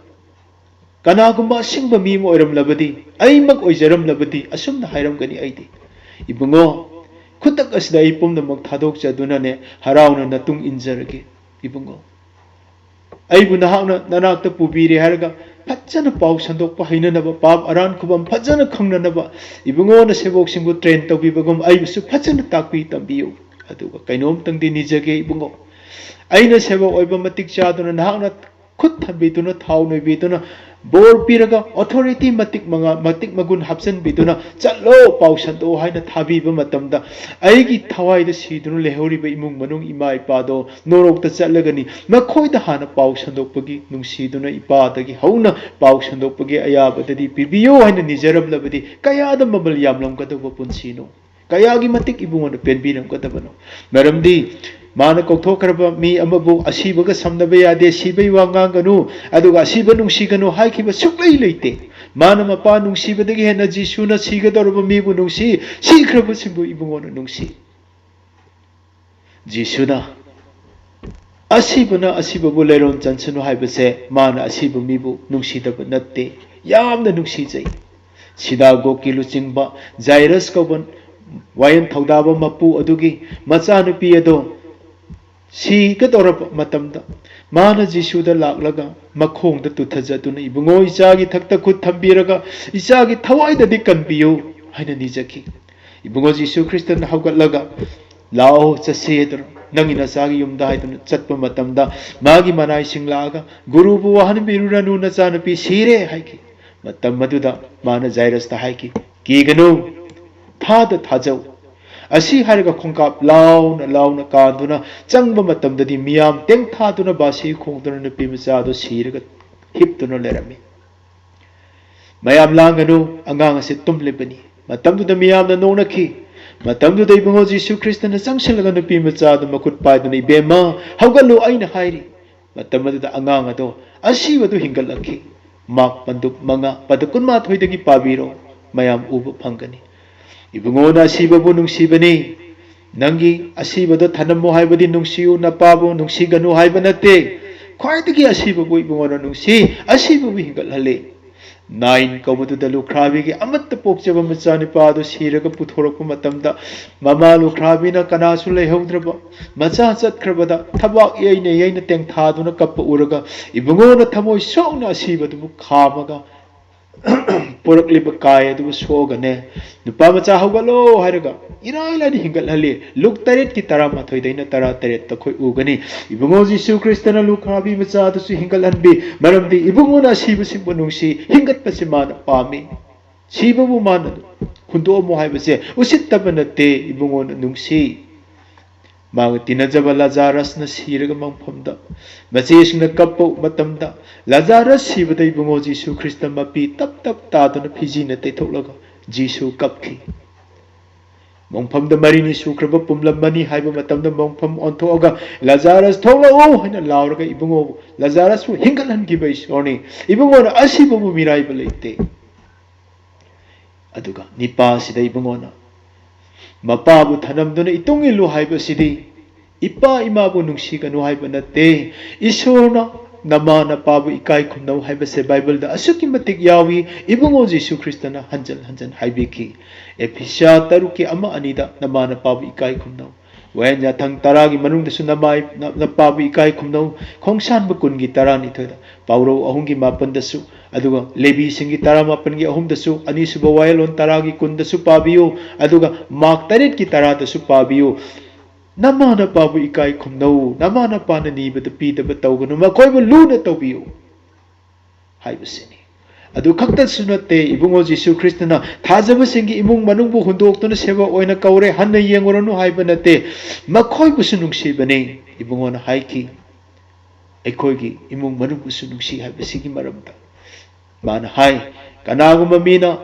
ꯀꯅꯥꯒꯨꯝꯕ ꯑꯁꯤꯡꯕ ꯃꯤ ꯑꯃ ꯑꯣꯏꯔꯝꯂꯕꯗꯤ, ꯑꯩꯃꯛ ꯑꯣꯏꯖꯔꯝꯂꯕꯗꯤ ꯑꯁꯨꯝꯅ ꯍꯥꯏꯔꯝꯒꯅꯤ ꯑꯩꯗꯤ, "ꯏꯕꯨꯡꯉꯣ, ꯈꯨꯗꯛ ꯑꯁꯤꯗ ꯑꯩ ꯄꯨꯝꯅꯃꯛ ꯊꯥꯗꯣꯛꯆꯗꯨꯅꯅꯦ ꯍꯔꯥꯎꯅ ꯅꯇꯨꯡ ꯏꯟꯖꯔꯒꯦ ꯏꯕꯨꯡꯉꯣ꯫ ꯑꯩꯕꯨ ꯅꯍꯥꯛꯅ ꯅꯅꯥꯛꯇ ꯄꯨꯕꯤꯔꯦ ꯍꯥꯏꯔꯒ ꯐꯖꯅ ꯄꯥꯎ ꯁꯟꯗꯣꯛꯄ ꯍꯩꯅꯅꯕ, ꯄꯥꯞ ꯑꯔꯥꯟ ꯈꯨꯕꯝ ꯐꯖꯅ ꯈꯪꯅꯅꯕ ꯏꯕꯨꯡꯉꯣꯅ ꯁꯦꯕꯣꯛꯁꯤꯡꯕꯨ ꯇ꯭ꯔꯦꯟ ꯇꯧꯕꯤꯕꯒꯨꯝ ꯑꯩꯕꯨꯁꯨ ꯐꯖꯅ ꯇꯥꯛꯄꯤ ꯇꯝꯕꯤꯌꯨ꯫ ꯑꯗꯨꯒ ꯀꯩꯅꯣꯝꯇꯪꯗꯤ ꯅꯤꯖꯒꯦ ꯏꯕꯨꯡꯉꯣ, ꯑꯩꯅ ꯁꯦꯕꯣꯛ ꯑꯣꯏꯕ ꯃꯇꯤꯛ ꯆꯥꯗꯨꯅ ꯅꯍꯥꯛꯅ ꯈꯨꯠ ꯊꯝꯕꯤꯗꯨꯅ, ꯊꯥꯎ ꯅꯣꯏꯕꯤꯗꯨꯅ, ꯕꯣꯔ ꯄꯤꯔꯒ, ꯑꯣꯊꯣꯔꯤꯇꯤ ꯃꯇꯤꯛ ꯃꯉꯥ, ꯃꯇꯤꯛ ꯃꯒꯨꯟ ꯍꯥꯞꯆꯤꯟꯕꯤꯗꯨꯅ, "ꯆꯠꯂꯣ, ꯄꯥꯎ ꯁꯟꯗꯣꯛꯑꯣ" ꯍꯥꯏꯅ ꯊꯥꯕꯤꯕ ꯃꯇꯝꯗ, ꯑꯩꯒꯤ ꯊꯋꯥꯏꯗ ꯁꯤꯗꯨꯅ ꯂꯩꯍꯧꯔꯤꯕ ꯏꯃꯨꯡ ꯃꯅꯨꯡ, ꯏꯃꯥ ꯏꯄꯥꯗꯣ ꯅꯣꯔꯣꯛꯇ ꯆꯠꯂꯒꯅꯤ꯫ ꯃꯈꯣꯏꯗ ꯍꯥꯟꯅ ꯄꯥꯎ ꯁꯟꯗꯣꯛꯄꯒꯤ, ꯅꯨꯡꯁꯤꯗꯨꯅ ꯏꯄꯥꯗꯒꯤ ꯍꯧꯅ ꯄꯥꯎ ꯁꯟꯗꯣꯛꯄꯒꯤ ꯑꯌꯥꯕꯗꯗꯤ ꯄꯤꯕꯤꯌꯨ ꯍꯥꯏꯅ ꯅꯤꯖꯔꯝꯂꯕꯗꯤ, ꯀꯌꯥꯗ ꯃꯃꯜ ꯌꯥꯝꯂꯝꯒꯗꯧꯕ ꯄꯨꯟꯁꯤꯅꯣ! ꯀꯌꯥꯒꯤ ꯃꯇꯤꯛ ꯏꯕꯨꯡꯉꯣꯅ ꯄꯦꯟꯕꯤꯔꯝꯒꯗꯕꯅꯣ! ꯃꯔꯝꯗꯤ ꯃꯥꯅ ꯀꯧꯊꯣꯛꯈ꯭ꯔꯕ ꯃꯤ ꯑꯃꯕꯨ "ꯑꯁꯤꯕꯒ ꯁꯝꯅꯕ ꯌꯥꯗꯦ, ꯁꯤꯕꯒꯤ ꯋꯥ ꯉꯥꯡꯒꯅꯨ, ꯑꯗꯨꯒ ꯑꯁꯤꯕ ꯅꯨꯡꯁꯤꯒꯅꯨ" ꯍꯥꯏꯈꯤꯕ ꯁꯨꯛꯂꯩ ꯂꯩꯇꯦ꯫ ꯃꯥꯅ ꯃꯄꯥ ꯅꯨꯡꯁꯤꯕꯗꯒꯤ ꯍꯦꯟꯅ ꯖꯤꯁꯨꯅ ꯁꯤꯒꯗꯧꯔꯕ ꯃꯤꯕꯨ ꯅꯨꯡꯁꯤ, ꯁꯤꯈ꯭ꯔꯕꯁꯤꯡꯕꯨ ꯏꯕꯨꯡꯉꯣꯅ ꯅꯨꯡꯁꯤ꯫ ꯖꯤꯁꯨꯅ ꯑꯁꯤꯕꯅ ꯑꯁꯤꯕꯕꯨ ꯂꯩꯔꯣꯟ ꯆꯟꯁꯅꯨ ꯍꯥꯏꯕꯁꯦ ꯃꯥꯅ ꯑꯁꯤꯕ ꯃꯤꯕꯨ ꯅꯨꯡꯁꯤꯗꯕ ꯅꯠꯇꯦ, ꯌꯥꯝꯅ ꯅꯨꯡꯁꯤꯖꯩ꯫ ꯁꯤꯅꯥꯒꯣꯒꯀꯤ ꯂꯨꯆꯤꯡꯕ ꯖꯥꯏꯔꯁ ꯀꯧꯕ ꯋꯥꯌꯦꯜ ꯊꯧꯗꯥꯕ ꯃꯄꯨ ꯑꯗꯨꯒꯤ ꯃꯆꯥꯅꯨꯄꯤ ꯑꯗꯣ ꯁꯤꯒꯗꯧꯔꯕ ꯃꯇꯝꯗ ꯃꯥꯅ ꯖꯤꯁꯨꯗ ꯂꯥꯛꯂꯒ ꯃꯈꯣꯡꯗ ꯇꯨꯊꯖꯗꯨꯅ, "ꯏꯕꯨꯡꯉꯣ, ꯏꯆꯥꯒꯤ ꯊꯛꯇ ꯈꯨꯠ ꯊꯝꯕꯤꯔꯒ ꯏꯆꯥꯒꯤ ꯊꯋꯥꯏꯗꯗꯤ ꯀꯟꯕꯤꯌꯨ" ꯍꯥꯏꯅ ꯅꯤꯖꯈꯤ꯫ ꯏꯕꯨꯡꯉꯣ ꯖꯤꯁꯨ ꯈ꯭ꯔꯤꯁꯇꯅ ꯍꯧꯒꯠꯂꯒ, "ꯂꯥꯛꯑꯣ, ꯆꯠꯁꯤ" ꯍꯥꯏꯗꯨꯅ, "ꯅꯪꯒꯤ ꯅꯆꯥꯒꯤ ꯌꯨꯝꯗ" ꯍꯥꯏꯗꯨꯅ ꯆꯠꯄ ꯃꯇꯝꯗ ꯃꯥꯒꯤ ꯃꯅꯥꯏꯁꯤꯡ ꯂꯥꯛꯑꯒ, "ꯒꯨꯔꯨꯕꯨ ꯋꯥꯍꯟꯕꯤꯔꯨꯔꯅꯨ, ꯅꯆꯥꯅꯨꯄꯤ ꯁꯤꯔꯦ" ꯍꯥꯏꯈꯤ꯫ ꯃꯇꯝ ꯑꯗꯨꯗ ꯃꯥꯅ ꯖꯥꯏꯔꯁꯇ ꯍꯥꯏꯈꯤ, "ꯀꯤꯒꯅꯨ, ꯊꯥꯗ ꯊꯥꯖꯧ"꯫ ꯑꯁꯤ ꯍꯥꯏꯔꯒ ꯈꯣꯡꯀꯥꯞ ꯂꯥꯎꯅ ꯂꯥꯎꯅ ꯀꯥꯟꯗꯨꯅ ꯆꯪꯕ ꯃꯇꯝꯗꯗꯤ ꯃꯤꯌꯥꯝ ꯇꯦꯡꯊꯥꯗꯨꯅ ꯕꯥꯁꯤ ꯈꯣꯡꯗꯨꯅ ꯅꯨꯄꯤ ꯃꯆꯥ ꯑꯗꯨ ꯁꯤꯔꯒ ꯍꯤꯞꯇꯨꯅ ꯂꯩꯔꯝꯃꯤ꯫ ꯃꯌꯥꯝ ꯂꯥꯡꯒꯅꯨ, ꯑꯉꯥꯡ ꯑꯁꯤ ꯇꯨꯝꯂꯤꯕꯅꯤ꯫ ꯃꯇꯝꯗꯨꯗ ꯃꯤꯌꯥꯝꯅ ꯅꯣꯛꯅꯈꯤ꯫ ꯃꯇꯝꯗꯨꯗ ꯏꯕꯨꯡꯉꯣ ꯖꯤꯁꯨ ꯈ꯭ꯔꯤꯁꯇꯅ ꯆꯪꯁꯤꯜꯂꯒ ꯅꯨꯄꯤ ꯃꯆꯥ ꯑꯗꯨ ꯃꯈꯨꯠ ꯄꯥꯏꯗꯨꯅ, "ꯏꯕꯦꯝꯃ, ꯍꯧꯒꯠꯂꯨ, ꯑꯩꯅ ꯍꯥꯏꯔꯤ"꯫ ꯃꯇꯝ ꯑꯗꯨꯗ ꯑꯉꯥꯡ ꯑꯗꯣ, ꯑꯁꯤꯕꯗꯨ ꯍꯤꯡꯒꯠꯂꯛꯈꯤ꯫ ꯃꯥꯔꯛ ꯄꯟꯗꯨꯞ ꯃꯉꯥ, ꯄꯗ ꯀꯨꯟꯃꯥꯊꯣꯏꯗꯒꯤ ꯄꯥꯕꯤꯔꯣ, ꯃꯌꯥꯝ ꯎꯕ ꯐꯪꯒꯅꯤ꯫ ꯏꯕꯨꯡꯉꯣꯅ ꯑꯁꯤꯕꯕꯨ ꯅꯨꯡꯁꯤꯕꯅꯤ꯫ ꯅꯪꯒꯤ ꯑꯁꯤꯕꯗꯣ ꯊꯅꯝꯃꯨ ꯍꯥꯏꯕꯗꯤ ꯅꯨꯡꯁꯤꯌꯨ, ꯅꯄꯥꯕꯨ ꯅꯨꯡꯁꯤꯒꯅꯨ ꯍꯥꯏꯕ ꯅꯠꯇꯦ꯫ ꯈ꯭ꯋꯥꯏꯗꯒꯤ ꯑꯁꯤꯕꯕꯨ ꯏꯕꯨꯡꯉꯣꯅ ꯅꯨꯡꯁꯤ, ꯑꯁꯤꯕꯕꯨ ꯍꯤꯡꯒꯠꯍꯜꯂꯤ꯫ ꯅꯥꯏꯟ ꯀꯧꯕꯗꯨꯗ ꯂꯨꯈ꯭ꯔꯥꯕꯤꯒꯤ ꯑꯃꯠꯇ ꯄꯣꯛꯆꯕ ꯃꯆꯥꯅꯨꯄꯥ ꯑꯗꯨ ꯁꯤꯔꯒ ꯄꯨꯊꯣꯔꯛꯄ ꯃꯇꯝꯗ, ꯃꯃꯥ ꯂꯨꯈ꯭ꯔꯥꯕꯤꯅ ꯀꯅꯥꯁꯨ ꯂꯩꯍꯧꯗ꯭ꯔꯕ, ꯃꯆꯥ ꯆꯠꯈ꯭ꯔꯕꯗ ꯊꯕꯥꯛ ꯌꯩꯅ ꯌꯩꯅ ꯇꯦꯡꯊꯥꯗꯨꯅ ꯀꯞꯄ ꯎꯔꯒ, ꯏꯕꯨꯡꯉꯣꯅ ꯊꯃꯣꯏ ꯁꯣꯛꯅ ꯑꯁꯤꯕꯗꯨꯕꯨ ꯈꯥꯝꯃꯒ ꯄꯣꯔꯛꯂꯤꯕ ꯀꯥꯏ ꯑꯗꯨꯕꯨ ꯁꯣꯛꯑꯒꯅꯦ, "ꯅꯨꯄꯥ ꯃꯆꯥ ꯍꯧꯒꯠꯂꯣ" ꯍꯥꯏꯔꯒ ꯏꯔꯥꯏ ꯂꯥꯏꯅ ꯍꯤꯡꯒꯠꯍꯜꯂꯤ꯫ ꯂꯨꯛ ꯇꯔꯦꯠꯀꯤ ꯇꯔꯥꯃꯥꯊꯣꯏꯗꯩꯅ ꯇꯔꯥꯇꯔꯦꯠꯇ ꯑꯩꯈꯣꯏ ꯎꯒꯅꯤ꯫ ꯏꯕꯨꯡꯉꯣ ꯖꯤꯁꯨ ꯈ꯭ꯔꯤꯁꯇꯅ ꯂꯨꯈ꯭ꯔꯥꯕꯤ ꯃꯆꯥ ꯑꯗꯨꯁꯨ ꯍꯤꯡꯒꯠꯍꯟꯕꯤ, ꯃꯔꯝꯗꯤ ꯏꯕꯨꯡꯉꯣꯅ ꯑꯁꯤꯕꯁꯤꯡꯕꯨ ꯅꯨꯡꯁꯤ, ꯍꯤꯡꯒꯠꯄꯁꯤ ꯃꯥꯅ ꯄꯥꯝꯃꯤ꯫ ꯁꯤꯕꯕꯨ ꯃꯥꯅ ꯍꯨꯟꯗꯣꯛꯑꯝꯃꯣ ꯍꯥꯏꯕꯁꯦ ꯎꯁꯤꯠꯇꯕ ꯅꯠꯇꯦ, ꯏꯕꯨꯡꯉꯣꯅ ꯅꯨꯡꯁꯤ꯫ ꯃꯥꯒ ꯇꯤꯟꯅꯖꯕ ꯂꯥꯖꯥꯔꯁꯅ ꯁꯤꯔꯒ ꯃꯪꯐꯝꯗ ꯃꯆꯦꯁꯤꯡꯅ ꯀꯞꯄ ꯃꯇꯝꯗ, ꯂꯥꯖꯥꯔꯁ ꯁꯤꯕꯗ ꯏꯕꯨꯡꯉꯣ ꯖꯤꯁꯨ ꯈ꯭ꯔꯤꯁꯇ ꯃꯄꯤ ꯇꯞ ꯇꯞ ꯇꯥꯗꯨꯅ ꯐꯤꯖꯤꯅ ꯇꯩꯊꯣꯛꯂꯒ ꯖꯤꯁꯨ ꯀꯞꯈꯤ꯫ ꯃꯪꯐꯝꯗ ꯃꯔꯤꯅꯤ ꯁꯨꯈ꯭ꯔꯕ ꯄꯨꯝꯂꯝꯃꯅꯤ ꯍꯥꯏꯕ ꯃꯇꯝꯗ ꯃꯪꯐꯝ ꯑꯣꯟꯊꯣꯛꯑꯒ, "ꯂꯥꯖꯥꯔꯁ ꯊꯣꯛꯂꯛꯎ" ꯍꯥꯏꯅ ꯂꯥꯎꯔꯒ ꯏꯕꯨꯡꯉꯣꯕꯨ, ꯂꯥꯖꯥꯔꯁꯄꯨ ꯍꯤꯡꯒꯠꯍꯟꯈꯤꯕ ꯏꯁꯣꯔꯅꯤ꯫ ꯏꯕꯨꯡꯉꯣꯅ ꯑꯁꯤꯕꯕꯨ ꯃꯤꯔꯥꯏꯕ ꯂꯩꯇꯦ꯫ ꯑꯗꯨꯒ ꯅꯤꯄꯥꯁꯤꯗ ꯏꯕꯨꯡꯉꯣꯅ ꯃꯄꯥꯕꯨ ꯊꯅꯝꯗꯨꯅ ꯏꯇꯨꯡ ꯏꯜꯂꯨ ꯍꯥꯏꯕꯁꯤꯗꯤ ꯏꯄꯥ ꯏꯃꯥꯕꯨ ꯅꯨꯡꯁꯤꯒꯅꯨ ꯍꯥꯏꯕ ꯅꯠꯇꯦ꯫ ꯏꯁꯣꯔꯅ "ꯅꯃꯥ ꯅꯄꯥꯕꯨ ꯏꯀꯥꯏ ꯈꯨꯝꯅꯧ" ꯍꯥꯏꯕꯁꯦ ꯕꯥꯏꯕꯜꯗ ꯑꯁꯨꯛꯀꯤ ꯃꯇꯤꯛ ꯌꯥꯎꯏ꯫ ꯏꯕꯨꯡꯉꯣ ꯖꯤꯁꯨ ꯈ꯭ꯔꯤꯁꯇꯅ ꯍꯟꯖꯟ ꯍꯟꯖꯟ ꯍꯥꯏꯕꯤꯈꯤ, "ꯑꯦꯐꯤꯁꯤꯌꯥ ꯇꯔꯨꯛꯀꯤ ꯑꯃ ꯑꯅꯤꯗ ꯅꯃꯥ ꯅꯄꯥꯕꯨ ꯏꯀꯥꯏ ꯈꯨꯝꯅꯧ"꯫ ꯋꯥꯌꯦꯜ ꯌꯥꯊꯪ ꯇꯔꯥꯒꯤ ꯃꯅꯨꯡꯗꯁꯨ "ꯅꯃꯥ ꯅꯄꯥꯕꯨ ꯏꯀꯥꯏ ꯈꯨꯝꯅꯧ"꯫ ꯈꯣꯡꯁꯥꯟꯕ ꯀꯨꯟꯒꯤ ꯇꯔꯥꯅꯤꯊꯣꯏꯗ, ꯄꯥꯎꯔꯧ ꯑꯍꯨꯝꯒꯤ ꯃꯥꯄꯟꯗꯁꯨ, ꯑꯗꯨꯒ ꯂꯦꯕꯤꯁꯤꯡꯒꯤ ꯇꯔꯥꯃꯥꯄꯟꯒꯤ ꯑꯍꯨꯝꯗꯁꯨ, ꯑꯅꯤꯁꯨꯕ ꯋꯥꯌꯦꯜꯂꯣꯟ ꯇꯔꯥꯒꯤ ꯀꯨꯟꯗꯁꯨ ꯄꯥꯕꯤꯌꯨ, ꯑꯗꯨꯒ ꯃꯥꯔꯛ ꯇꯔꯦꯠꯀꯤ ꯇꯔꯥꯗꯁꯨ ꯄꯥꯕꯤꯌꯨ꯫ "ꯅꯃꯥ ꯅꯄꯥꯕꯨ ꯏꯀꯥꯏ ꯈꯨꯝꯅꯧ, ꯅꯃꯥ ꯅꯄꯥꯅ ꯅꯤꯕꯗ ꯄꯤꯗꯕ ꯇꯧꯒꯅꯨ, ꯃꯈꯣꯏꯕꯨ ꯂꯨꯅ ꯇꯧꯕꯤꯌꯨ" ꯍꯥꯏꯕꯁꯤꯅꯤ꯫ ꯑꯗꯨ ꯈꯛꯇꯁꯨ ꯅꯠꯇꯦ, ꯏꯕꯨꯡꯉꯣ ꯖꯤꯁꯨ ꯈ꯭ꯔꯤꯁꯇꯅ ꯊꯥꯖꯕꯁꯤꯡꯒꯤ ꯏꯃꯨꯡ ꯃꯅꯨꯡꯕꯨ ꯍꯨꯟꯗꯣꯛꯇꯨꯅ ꯁꯦꯕ ꯑꯣꯏꯅ ꯀꯧꯔꯦ, ꯍꯟꯅ ꯌꯦꯡꯉꯨꯔꯅꯨ ꯍꯥꯏꯕ ꯅꯠꯇꯦ, ꯃꯈꯣꯏꯕꯨꯁꯨ ꯅꯨꯡꯁꯤꯕꯅꯤ꯫ ꯏꯕꯨꯡꯉꯣꯅ ꯍꯥꯏꯈꯤ, ꯑꯩꯈꯣꯏꯒꯤ ꯏꯃꯨꯡ ꯃꯅꯨꯡꯕꯨꯁꯨ ꯅꯨꯡꯁꯤ ꯍꯥꯏꯕꯁꯤꯒꯤ ꯃꯔꯝꯗ꯫ ꯃꯥꯅ ꯍꯥꯏ, ꯀꯅꯥꯒꯨꯝꯕ ꯃꯤꯅ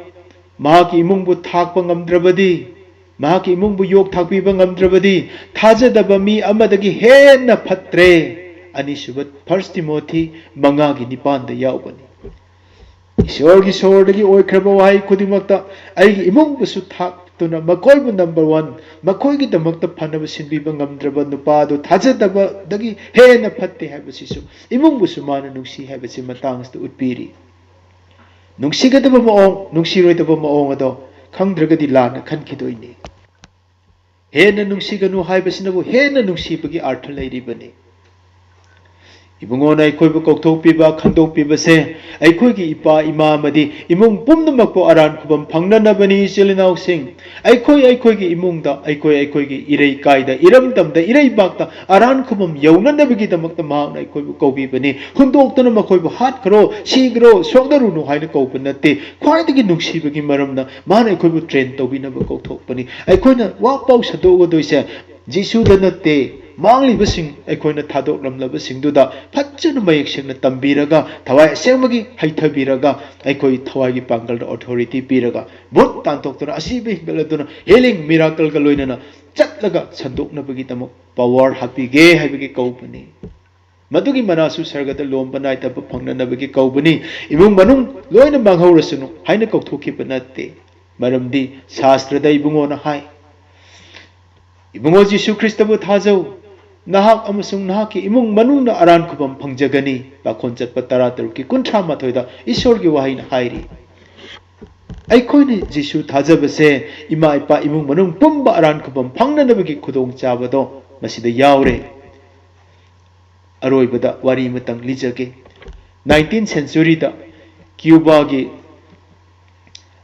ꯃꯍꯥꯛꯀꯤ ꯏꯃꯨꯡꯕꯨ ꯊꯥꯛꯄ ꯉꯝꯗ꯭ꯔꯕꯗꯤ, ꯃꯍꯥꯛꯀꯤ ꯏꯃꯨꯡꯕꯨ ꯌꯣꯛ ꯊꯥꯛꯄꯤꯕ ꯉꯝꯗ꯭ꯔꯕꯗꯤ, ꯊꯥꯖꯗꯕ ꯃꯤ ꯑꯃꯗꯒꯤ ꯍꯦꯟꯅ ꯐꯠꯇ꯭ꯔꯦ꯫ ꯑꯅꯤꯁꯨꯕ ꯐꯥꯔꯁ ꯇꯤꯃꯣꯊꯤ ꯃꯉꯥꯒꯤ ꯅꯤꯄꯥꯟꯗ ꯌꯥꯎꯕꯅꯤ꯫ ꯏꯁꯣꯔꯒꯤ ꯁꯣꯔꯗꯒꯤ ꯑꯣꯏꯈ꯭ꯔꯕ ꯋꯥꯍꯩ ꯈꯨꯗꯤꯡꯃꯛꯇ ꯑꯩꯒꯤ ꯏꯃꯨꯡꯕꯨꯁꯨ ꯊꯥꯛꯇꯨꯅ ꯃꯈꯣꯏꯕꯨ ꯅꯝꯕꯔ ꯋꯥꯟ, ꯃꯈꯣꯏꯒꯤꯗꯃꯛꯇ ꯐꯅꯕ ꯁꯤꯟꯕꯤꯕ ꯉꯝꯗ꯭ꯔꯕ ꯅꯨꯄꯥ ꯑꯗꯨ ꯊꯥꯖꯗꯕꯗꯒꯤ ꯍꯦꯟꯅ ꯐꯠꯇꯦ ꯍꯥꯏꯕꯁꯤꯁꯨ ꯏꯃꯨꯡꯕꯨꯁꯨ ꯃꯥꯅ ꯅꯨꯡꯁꯤ ꯍꯥꯏꯕꯁꯤ ꯃꯇꯥꯡꯁꯤꯗ ꯎꯠꯄꯤꯔꯤ꯫ ꯅꯨꯡꯁꯤꯒꯗꯕ ꯃꯑꯣꯡ, ꯅꯨꯡꯁꯤꯔꯣꯏꯗꯕ ꯃꯑꯣꯡ ꯑꯗꯣ ꯈꯪꯗ꯭ꯔꯒꯗꯤ ꯂꯥꯟꯅ ꯈꯟꯈꯤꯗꯣꯏꯅꯤ꯫ ꯍꯦꯟꯅ ꯅꯨꯡꯁꯤꯒꯅꯨ ꯍꯥꯏꯕꯁꯤꯅꯕꯨ ꯍꯦꯟꯅ ꯅꯨꯡꯁꯤꯕꯒꯤ ꯑꯥꯔꯊ ꯂꯩꯔꯤꯕꯅꯤ꯫ ꯏꯕꯨꯡꯉꯣꯅ ꯑꯩꯈꯣꯏꯕꯨ ꯀꯧꯊꯣꯛꯄꯤꯕ, ꯈꯟꯗꯣꯛꯄꯤꯕꯁꯦ ꯑꯩꯈꯣꯏꯒꯤ ꯏꯄꯥ ꯏꯃꯥ ꯑꯃꯗꯤ ꯏꯃꯨꯡ ꯄꯨꯝꯅꯃꯛꯄꯨ ꯑꯔꯥꯟ ꯈꯨꯕꯝ ꯐꯪꯅꯅꯕꯅꯤ, ꯏꯆꯤꯜ ꯏꯅꯥꯎꯁꯤꯡ꯫ ꯑꯩꯈꯣꯏ ꯑꯩꯈꯣꯏꯒꯤ ꯏꯃꯨꯡꯗ, ꯑꯩꯈꯣꯏ ꯑꯩꯈꯣꯏꯒꯤ ꯏꯔꯩꯀꯥꯏꯗ, ꯏꯔꯝꯗꯝꯗ, ꯏꯔꯩꯕꯥꯛꯇ ꯑꯔꯥꯟ ꯈꯨꯕꯝ ꯌꯧꯅꯅꯕꯒꯤꯗꯃꯛꯇ ꯃꯍꯥꯛꯅ ꯑꯩꯈꯣꯏꯕꯨ ꯀꯧꯕꯤꯕꯅꯤ꯫ ꯍꯨꯟꯗꯣꯛꯇꯨꯅ ꯃꯈꯣꯏꯕꯨ "ꯍꯥꯠꯈ꯭ꯔꯣ, ꯁꯤꯈ꯭ꯔꯣ, ꯁꯣꯛꯅꯔꯨꯅꯨ" ꯍꯥꯏꯅ ꯀꯧꯕ ꯅꯠꯇꯦ꯫ ꯈ꯭ꯋꯥꯏꯗꯒꯤ ꯅꯨꯡꯁꯤꯕꯒꯤ ꯃꯔꯝꯅ ꯃꯥꯅ ꯑꯩꯈꯣꯏꯕꯨ ꯇ꯭ꯔꯦꯟ ꯇꯧꯕꯤꯅꯕ ꯀꯧꯊꯣꯛꯄꯅꯤ꯫ ꯑꯩꯈꯣꯏꯅ ꯋꯥ ꯄꯥꯎ ꯁꯟꯗꯣꯛꯀꯗꯣꯏꯁꯦ ꯖꯤꯁꯨꯗ ꯅꯠꯇꯦ, ꯃꯥꯡꯂꯤꯕꯁꯤꯡ, ꯑꯩꯈꯣꯏꯅ ꯊꯥꯗꯣꯛꯂꯝꯂꯕꯁꯤꯡꯗꯨꯗ ꯐꯖꯅ ꯃꯌꯦꯛ ꯁꯦꯡꯅ ꯇꯝꯕꯤꯔꯒ, ꯊꯋꯥꯏ ꯑꯁꯦꯡꯕꯒꯤ ꯍꯩꯊꯕꯤꯔꯒ, ꯑꯩꯈꯣꯏ ꯊꯋꯥꯏꯒꯤ ꯄꯥꯡꯒꯜꯗ ꯑꯣꯊꯣꯔꯤꯇꯤ ꯄꯤꯔꯒ, ꯚꯨꯠ ꯇꯥꯟꯊꯣꯛꯇꯨꯅ, ꯑꯁꯤꯕ ꯍꯦꯟꯒꯠꯂꯗꯨꯅ, ꯍꯤꯂꯤꯡ ꯃꯤꯔꯥꯀꯜꯒ ꯂꯣꯏꯅꯅ ꯆꯠꯂꯒ ꯁꯟꯗꯣꯛꯅꯕꯒꯤꯗꯃꯛ ꯄꯋꯥꯔ ꯍꯥꯞꯄꯤꯒꯦ ꯍꯥꯏꯕꯒꯤ ꯀꯧꯕꯅꯤ꯫ ꯃꯗꯨꯒꯤ ꯃꯅꯥꯁꯨ ꯁꯔꯒꯗ ꯂꯣꯝꯕ ꯅꯥꯏꯗꯕ ꯐꯪꯅꯅꯕꯒꯤ ꯀꯧꯕꯅꯤ꯫ ꯏꯃꯨꯡ ꯃꯅꯨꯡ ꯂꯣꯏꯅ ꯃꯥꯡꯍꯧꯔꯁꯅꯨ ꯍꯥꯏꯅ ꯀꯧꯊꯣꯛꯈꯤꯕ ꯅꯠꯇꯦ꯫ ꯃꯔꯝꯗꯤ ꯁꯥꯁꯇ꯭ꯔꯗ ꯏꯕꯨꯡꯉꯣꯅ ꯍꯥꯏ, "ꯏꯕꯨꯡꯉꯣ ꯖꯤꯁꯨ ꯈ꯭ꯔꯤꯁꯇꯕꯨ ꯊꯥꯖꯧ, ꯅꯍꯥꯛ ꯑꯃꯁꯨꯡ ꯅꯍꯥꯛꯀꯤ ꯏꯃꯨꯡ ꯃꯅꯨꯡꯅ ꯑꯔꯥꯟ ꯈꯨꯕꯝ ꯐꯪꯖꯒꯅꯤ꯫ ꯄꯥꯈꯣꯟ ꯆꯠꯄ ꯇꯔꯥ ꯇꯔꯨꯛꯀꯤ ꯀꯨꯟꯊ꯭ꯔꯥ ꯃꯥꯊꯣꯏꯗ ꯏꯁꯣꯔꯒꯤ ꯋꯥꯍꯩꯅ ꯍꯥꯏꯔꯤ꯫ ꯑꯩꯈꯣꯏꯅ ꯖꯤꯁꯨ ꯊꯥꯖꯕꯁꯦ ꯏꯃꯥ ꯏꯄꯥ ꯏꯃꯨꯡ ꯃꯅꯨꯡ ꯄꯨꯝꯕ ꯑꯔꯥꯟ ꯈꯨꯕꯝ ꯐꯪꯅꯅꯕꯒꯤ ꯈꯨꯗꯣꯡꯆꯥꯕꯗꯣ ꯃꯁꯤꯗ ꯌꯥꯎꯔꯦ꯫ ꯑꯔꯣꯏꯕꯗ ꯋꯥꯔꯤ ꯑꯃꯇꯪ ꯂꯤꯖꯒꯦ꯫ Nineteenth centuryꯗ ꯀ꯭ꯌꯨꯕꯥꯒꯤ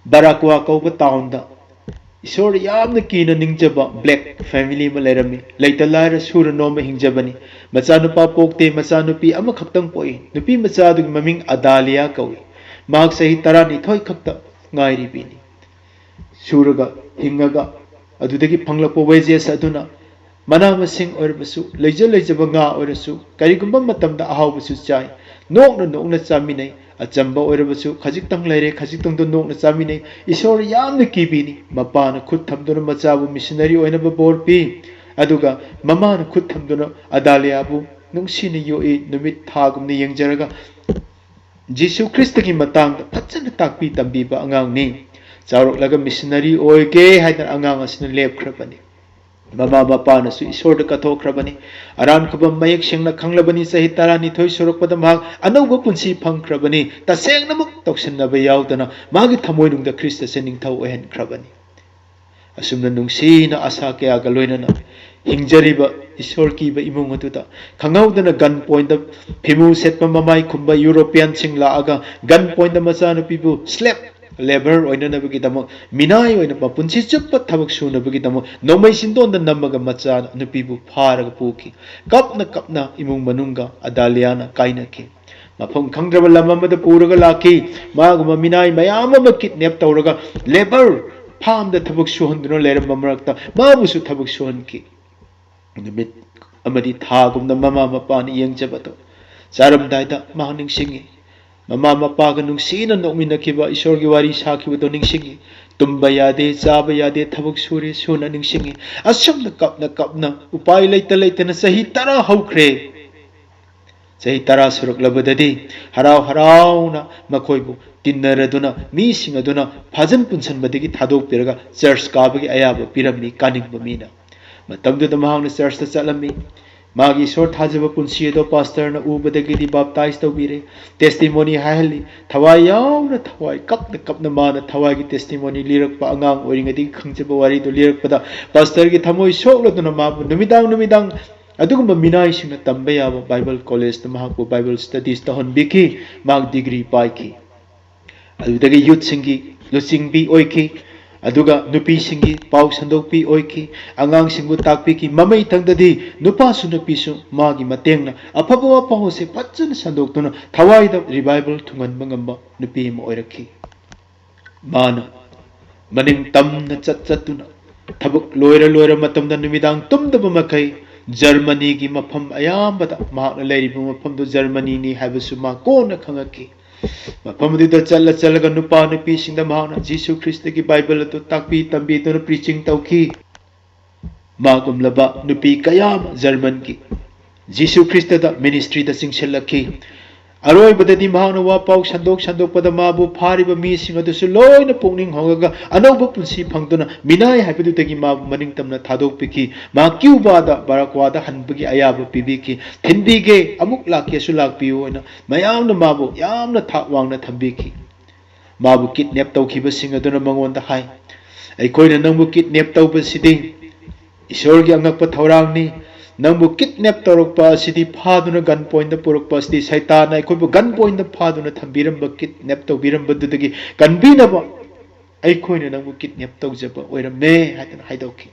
ꯕꯔꯥꯀ꯭ꯋꯥ ꯀꯧꯕ ꯇꯥꯎꯟꯗ ꯏꯁꯣꯔ ꯌꯥꯝꯅ ꯀꯤꯅ ꯅꯤꯡꯖꯕ black family ꯑꯃ ꯂꯩꯔꯝꯃꯤ꯫ ꯂꯩꯇ ꯂꯥꯏꯔ ꯁꯨꯔ ꯅꯣꯝꯕ ꯍꯤꯡꯖꯕꯅꯤ꯫ ꯃꯆꯥꯅꯨꯄꯥ ꯄꯣꯛꯇꯦ, ꯃꯆꯥꯅꯨꯄꯤ ꯑꯃꯈꯛꯇꯪ ꯄꯣꯛꯏ꯫ ꯅꯨꯄꯤ ꯃꯆꯥ ꯑꯗꯨꯒꯤ ꯃꯃꯤꯡ ꯑꯗꯥꯂꯤꯌꯥ ꯀꯧꯏ꯫ ꯃꯍꯥꯛ ꯆꯍꯤ ꯇꯔꯥꯅꯤꯊꯣꯏ ꯈꯛꯇ ꯉꯥꯏꯔꯤꯕꯤꯅꯤ꯫ ꯁꯨꯔꯒ ꯍꯤꯡꯉꯒ ꯑꯗꯨꯗꯒꯤ ꯐꯪꯂꯛꯄ wages ꯑꯗꯨꯅ ꯃꯅꯥ ꯃꯁꯤꯡ ꯑꯣꯏꯔꯕꯁꯨ, ꯂꯩꯖ ꯂꯩꯖꯕ ꯉꯥ ꯑꯣꯏꯔꯁꯨ, ꯀꯔꯤꯒꯨꯝꯕ ꯃꯇꯝꯗ ꯑꯍꯥꯎꯕꯁꯨ ꯆꯥꯏ꯫ ꯅꯣꯛꯅ ꯅꯣꯛꯅ ꯆꯥꯃꯤꯟꯅꯩ꯫ ꯑꯆꯝꯕ ꯑꯣꯏꯔꯕꯁꯨ ꯈꯖꯤꯛꯇꯪ ꯂꯩꯔꯦ, ꯈꯖꯤꯛꯇꯪꯗꯣ ꯅꯣꯛꯅ ꯆꯥꯃꯤꯟꯅꯩ꯫ ꯏꯁꯣꯔ ꯌꯥꯝꯅ ꯀꯤꯕꯤꯅꯤ꯫ ꯃꯄꯥꯅ ꯈꯨꯠ ꯊꯝꯗꯨꯅ ꯃꯆꯥꯕꯨ ꯃꯤꯁꯅꯔꯤ ꯑꯣꯏꯅꯕ ꯕꯣꯔ ꯄꯤ꯫ ꯑꯗꯨꯒ ꯃꯃꯥꯅ ꯈꯨꯠ ꯊꯝꯗꯨꯅ ꯑꯗꯥꯂꯤꯌꯥꯕꯨ ꯅꯨꯡꯁꯤꯅ ꯌꯣꯛꯏ꯫ ꯅꯨꯃꯤꯠ ꯊꯥꯒꯨꯝꯅ ꯌꯦꯡꯖꯔꯒ ꯖꯤꯁꯨ ꯈ꯭ꯔꯤꯁꯇꯒꯤ ꯃꯇꯥꯡꯗ ꯐꯖꯅ ꯇꯥꯛꯄꯤ ꯇꯝꯕꯤꯕ ꯑꯉꯥꯡꯅꯤ꯫ ꯆꯥꯎꯔꯛꯂꯒ ꯃꯤꯁꯅꯔꯤ ꯑꯣꯏꯒꯦ ꯍꯥꯏꯗꯅ ꯑꯉꯥꯡ ꯑꯁꯤꯅ ꯂꯦꯞꯈ꯭ꯔꯕꯅꯤ꯫ ꯃꯃꯥ ꯃꯄꯥꯅꯁꯨ ꯏꯁꯣꯔꯗ ꯀꯠꯊꯣꯛꯈ꯭ꯔꯕꯅꯤ꯫ ꯑꯔꯥꯟ ꯈꯨꯕꯝ ꯃꯌꯦꯛ ꯁꯦꯡꯅ ꯈꯪꯂꯕꯅꯤ꯫ ꯆꯍꯤ ꯇꯔꯥꯅꯤꯊꯣꯏ ꯁꯨꯔꯛꯄꯗ ꯃꯍꯥꯛ ꯑꯅꯧꯕ ꯄꯨꯟꯁꯤ ꯐꯪꯈ꯭ꯔꯕꯅꯤ꯫ ꯇꯁꯦꯡꯅꯃꯛ ꯇꯧꯁꯤꯟꯅꯕ ꯌꯥꯎꯗꯅ ꯃꯥꯒꯤ ꯊꯃꯣꯏꯅꯨꯡꯗ ꯈ꯭ꯔꯤꯁꯇꯁꯦ ꯅꯤꯡꯊꯧ ꯑꯣꯏꯍꯟꯈ꯭ꯔꯕꯅꯤ꯫ ꯑꯁꯨꯝꯅ ꯅꯨꯡꯁꯤꯅ ꯑꯁꯥ ꯀꯌꯥꯒ ꯂꯣꯏꯅꯅ ꯍꯤꯡꯖꯔꯤꯕ ꯏꯁꯣꯔ ꯀꯤꯕ ꯏꯃꯨꯡ ꯑꯗꯨꯗ ꯈꯪꯍꯧꯗꯅ gun pointꯗ ꯐꯤꯃꯨ ꯁꯦꯠꯄ ꯃꯃꯥꯏ ꯈꯨꯝꯕ Europeanꯁꯤꯡ ꯂꯥꯛꯑꯒ gun pointꯗ ꯃꯆꯥꯅꯨꯄꯤꯕꯨ slave labour ꯑꯣꯏꯅꯅꯕꯒꯤꯗꯃꯛ, ꯃꯤꯅꯥꯏ ꯑꯣꯏꯅ ꯃꯄꯨꯟꯁꯤ ꯆꯨꯞꯄ ꯊꯕꯛ ꯁꯨꯅꯕꯒꯤꯗꯃꯛ ꯅꯣꯡꯃꯩ ꯆꯤꯟꯗꯣꯟꯗ ꯅꯝꯃꯒ ꯃꯆꯥ ꯅꯨꯄꯤꯕꯨ ꯐꯥꯔꯒ ꯄꯨꯈꯤ꯫ ꯀꯞꯅ ꯀꯞꯅ ꯏꯃꯨꯡ ꯃꯅꯨꯡꯒ ꯑꯗꯥꯂꯤꯌꯥꯅ ꯀꯥꯏꯅꯈꯤ꯫ ꯃꯐꯝ ꯈꯪꯗ꯭ꯔꯕ ꯂꯝ ꯑꯃꯗ ꯄꯨꯔꯒ ꯂꯥꯛꯈꯤ꯫ ꯃꯥꯒꯨꯝꯕ ꯃꯤꯅꯥꯏ ꯃꯌꯥꯝ ꯑꯃ kidnap ꯇꯧꯔꯒ labour farmꯗ ꯊꯕꯛ ꯁꯨꯍꯟꯗꯨꯅ ꯂꯩꯔꯝꯕ ꯃꯔꯛꯇ ꯃꯥꯕꯨꯁꯨ ꯊꯕꯛ ꯁꯨꯍꯟꯈꯤ꯫ ꯅꯨꯃꯤꯠ ꯑꯃꯗꯤ ꯊꯥꯒꯨꯝꯅ ꯃꯃꯥ ꯃꯄꯥꯅ ꯌꯦꯡꯖꯕꯗꯣ ꯆꯥꯔꯝꯗꯥꯏꯗ ꯃꯍꯥꯛ ꯅꯤꯡꯁꯤꯡꯉꯤ꯫ ꯃꯃꯥ ꯃꯄꯥꯒ ꯅꯨꯡꯁꯤꯅ ꯅꯣꯛꯃꯤꯟꯅꯈꯤꯕ, ꯏꯁꯣꯔꯒꯤ ꯋꯥꯔꯤ ꯁꯥꯈꯤꯕꯗꯣ ꯅꯤꯡꯁꯤꯡꯉꯤ꯫ ꯇꯨꯝꯕ ꯌꯥꯗꯦ, ꯆꯥꯕ ꯌꯥꯗꯦ, ꯊꯕꯛ ꯁꯨꯔꯦ ꯁꯨꯅ ꯅꯤꯡꯁꯤꯡꯉꯤ꯫ ꯑꯁꯨꯝꯅ ꯀꯞꯅ ꯀꯞꯅ ꯎꯄꯥꯏ ꯂꯩꯇ ꯂꯩꯇꯅ ꯆꯍꯤ ꯇꯔꯥ ꯍꯧꯈ꯭ꯔꯦ꯫ ꯆꯍꯤ ꯇꯔꯥ ꯁꯨꯔꯛꯂꯕꯗꯗꯤ ꯍꯔꯥꯎ ꯍꯔꯥꯎꯅ ꯃꯈꯣꯏꯕꯨ ꯇꯤꯟꯅꯔꯗꯨꯅ ꯃꯤꯁꯤꯡ ꯑꯗꯨꯅ ꯐꯥꯖꯟ ꯄꯨꯟꯁꯟꯕꯗꯒꯤ ꯊꯥꯗꯣꯛꯄꯤꯔꯒ church ꯀꯥꯕꯒꯤ ꯑꯌꯥꯕ ꯄꯤꯔꯝꯃꯤ ꯀꯥꯅꯤꯡꯕ ꯃꯤꯅ꯫ ꯃꯇꯝꯗꯨꯗ ꯃꯍꯥꯛꯅ churchꯇ ꯆꯠꯂꯝꯃꯤ꯫ ꯃꯥꯒꯤ ꯏꯁꯣꯔ ꯊꯥꯖꯕ ꯄꯨꯟꯁꯤ ꯑꯗꯣ ꯄꯥꯁꯇꯔꯅ ꯎꯕꯗꯒꯤꯗꯤ ꯕꯥꯞꯇꯥꯏꯖ ꯇꯧꯕꯤꯔꯦ꯫ ꯇꯦꯁꯇꯤꯃꯣꯅꯤ ꯍꯥꯏꯍꯜꯂꯤ꯫ ꯊꯋꯥꯏ ꯌꯥꯎꯅ, ꯊꯋꯥꯏ ꯀꯞꯅ ꯀꯞꯅ ꯃꯥꯅ ꯊꯋꯥꯏꯒꯤ ꯇꯦꯁꯇꯤꯃꯣꯅꯤ ꯂꯤꯔꯛꯄ, ꯑꯉꯥꯡ ꯑꯣꯏꯔꯤꯉꯩꯗꯒꯤ ꯈꯪꯖꯕ ꯋꯥꯔꯤꯗꯨ ꯂꯤꯔꯛꯄꯗ ꯄꯥꯁꯇꯔꯒꯤ ꯊꯃꯣꯏ ꯁꯣꯛꯂꯗꯨꯅ ꯃꯥꯕꯨ ꯅꯨꯃꯤꯗꯥꯡ ꯅꯨꯃꯤꯗꯥꯡ ꯑꯗꯨꯒꯨꯝꯕ ꯃꯤꯅꯥꯏꯁꯤꯡꯅ ꯇꯝꯕ ꯌꯥꯕ ꯕꯥꯏꯕꯜ ꯀꯣꯂꯦꯖꯇ ꯃꯍꯥꯛꯄꯨ ꯕꯥꯏꯕꯜ ꯁ꯭ꯇꯗꯤꯁ ꯇꯧꯍꯟꯕꯤꯈꯤ꯫ ꯃꯍꯥꯛ ꯗꯤꯒ꯭ꯔꯤ ꯄꯥꯏꯈꯤ꯫ ꯑꯗꯨꯗꯒꯤ ꯌꯨꯠꯁꯤꯡꯒꯤ ꯂꯨꯆꯤꯡꯕꯤ ꯑꯣꯏꯈꯤ꯫ ꯑꯗꯨꯒ ꯅꯨꯄꯤꯁꯤꯡꯒꯤ ꯄꯥꯎ ꯁꯟꯗꯣꯛꯄꯤ ꯑꯣꯏꯈꯤ꯫ ꯑꯉꯥꯡꯁꯤꯡꯕꯨ ꯇꯥꯛꯄꯤꯈꯤ꯫ ꯃꯃꯩ ꯊꯪꯗꯗꯤ ꯅꯨꯄꯥꯁꯨ ꯅꯨꯄꯤꯁꯨ ꯃꯥꯒꯤ ꯃꯇꯦꯡꯅ ꯑꯐꯕ ꯋꯥꯄꯥꯎ ꯑꯁꯤ ꯐꯖꯅ ꯁꯟꯗꯣꯛꯇꯨꯅ ꯊꯋꯥꯏꯗ ꯔꯤꯚꯥꯏꯕꯜ ꯊꯨꯡꯍꯟꯕ ꯉꯝꯕ ꯅꯨꯄꯤ ꯑꯃ ꯑꯣꯏꯔꯛꯈꯤ꯫ ꯃꯥꯅ ꯃꯅꯤꯡ ꯇꯝꯅ ꯆꯠ ꯆꯠꯇꯨꯅ ꯊꯕꯛ ꯂꯣꯏꯔ ꯂꯣꯏꯔ ꯃꯇꯝꯗ ꯅꯨꯃꯤꯗꯥꯡ ꯇꯨꯝꯗꯕ ꯃꯈꯩ ꯖꯔꯃꯅꯤꯒꯤ ꯃꯐꯝ ꯑꯌꯥꯝꯕꯗ, ꯃꯍꯥꯛꯅ ꯂꯩꯔꯤꯕ ꯃꯐꯝꯗꯨ ꯖꯔꯃꯅꯤꯅꯤ ꯍꯥꯏꯕꯁꯨ ꯃꯥ ꯀꯣꯟꯅ ꯈꯪꯉꯛꯈꯤ꯫ ꯃꯐꯝ ꯑꯗꯨꯗ ꯆꯠꯂ ꯆꯠꯂꯒ ꯅꯨꯄꯥ ꯅꯨꯄꯤꯁꯤꯡꯗ ꯃꯍꯥꯛꯅ ꯖꯤꯁꯨ ꯈ꯭ꯔꯤꯁꯇꯒꯤ ꯕꯥꯏꯕꯜ ꯑꯗꯨ ꯇꯥꯛꯄꯤ ꯇꯝꯕꯤꯗꯨꯅ ꯄ꯭ꯔꯤꯆꯤꯡ ꯇꯧꯈꯤ꯫ ꯃꯥꯒꯨꯝꯂꯕ ꯅꯨꯄꯤ ꯀꯌꯥ ꯑꯃ ꯖꯔꯃꯟꯒꯤ ꯖꯤꯁꯨ ꯈ꯭ꯔꯤꯁꯇꯗ ꯃꯤꯅꯤꯁꯇ꯭ꯔꯤꯗ ꯆꯤꯡꯁꯤꯜꯂꯛꯈꯤ꯫ ꯑꯔꯣꯏꯕꯗꯗꯤ ꯃꯍꯥꯛꯅ ꯋꯥ ꯄꯥꯎ ꯁꯟꯗꯣꯛ ꯁꯟꯗꯣꯛꯄꯗ ꯃꯥꯕꯨ ꯐꯥꯔꯤꯕ ꯃꯤꯁꯤꯡ ꯑꯗꯨꯁꯨ ꯂꯣꯏꯅ ꯄꯨꯛꯅꯤꯡ ꯍꯣꯡꯂꯒ ꯑꯅꯧꯕ ꯄꯨꯟꯁꯤ ꯐꯪꯗꯨꯅ ꯃꯤꯅꯥꯏ ꯍꯥꯏꯕꯗꯨꯗꯒꯤ ꯃꯥꯕꯨ ꯃꯅꯤꯡ ꯇꯝꯅ ꯊꯥꯗꯣꯛꯄꯤꯈꯤ꯫ ꯃꯍꯥꯛ ꯀ꯭ꯌꯨꯕꯥꯗ ꯕꯔꯥꯀ꯭ꯋꯥꯗ ꯍꯟꯕꯒꯤ ꯑꯌꯥꯕ ꯄꯤꯕꯤꯈꯤ꯫ "ꯊꯤꯟꯕꯤꯒꯦ, ꯑꯃꯨꯛ ꯂꯥꯛꯀꯦꯁꯨ ꯂꯥꯛꯄꯤꯌꯨ" ꯍꯥꯏꯅ ꯃꯌꯥꯝꯅ ꯃꯥꯕꯨ ꯌꯥꯝꯅ ꯊꯥꯛ ꯋꯥꯡꯅ ꯊꯝꯕꯤꯈꯤ꯫ ꯃꯥꯕꯨ ꯀꯤꯗꯅꯦꯞ ꯇꯧꯈꯤꯕꯁꯤꯡ ꯑꯗꯨꯅ ꯃꯉꯣꯟꯗ ꯍꯥꯏ, "ꯑꯩꯈꯣꯏꯅ ꯅꯪꯕꯨ ꯀꯤꯗꯅꯦꯞ ꯇꯧꯕꯁꯤꯗꯤ ꯏꯁꯣꯔꯒꯤ ꯑꯉꯛꯄ ꯊꯧꯔꯥꯡꯅꯤ꯫ ꯅꯪꯕꯨ ꯀꯤꯗꯅꯦꯞ ꯇꯧꯔꯛꯄ ꯑꯁꯤꯗꯤ, ꯐꯥꯗꯨꯅ ꯒꯟ ꯄꯣꯏꯟꯗ ꯄꯨꯔꯛꯄ ꯑꯁꯤꯗꯤ ꯁꯩꯇꯥꯟꯅ ꯑꯩꯈꯣꯏꯕꯨ ꯒꯟ ꯄꯣꯏꯟꯗ ꯐꯥꯗꯨꯅ ꯊꯝꯕꯤꯔꯝꯕ, ꯀꯤꯗꯅꯦꯞ ꯇꯧꯕꯤꯔꯝꯕꯗꯨꯗꯒꯤ ꯀꯟꯕꯤꯅꯕ ꯑꯩꯈꯣꯏꯅ ꯅꯪꯕꯨ ꯀꯤꯗꯅꯦꯞ ꯇꯧꯖꯕ ꯑꯣꯏꯔꯝꯃꯦ" ꯍꯥꯏꯗꯅ ꯍꯥꯏꯗꯣꯛꯈꯤ꯫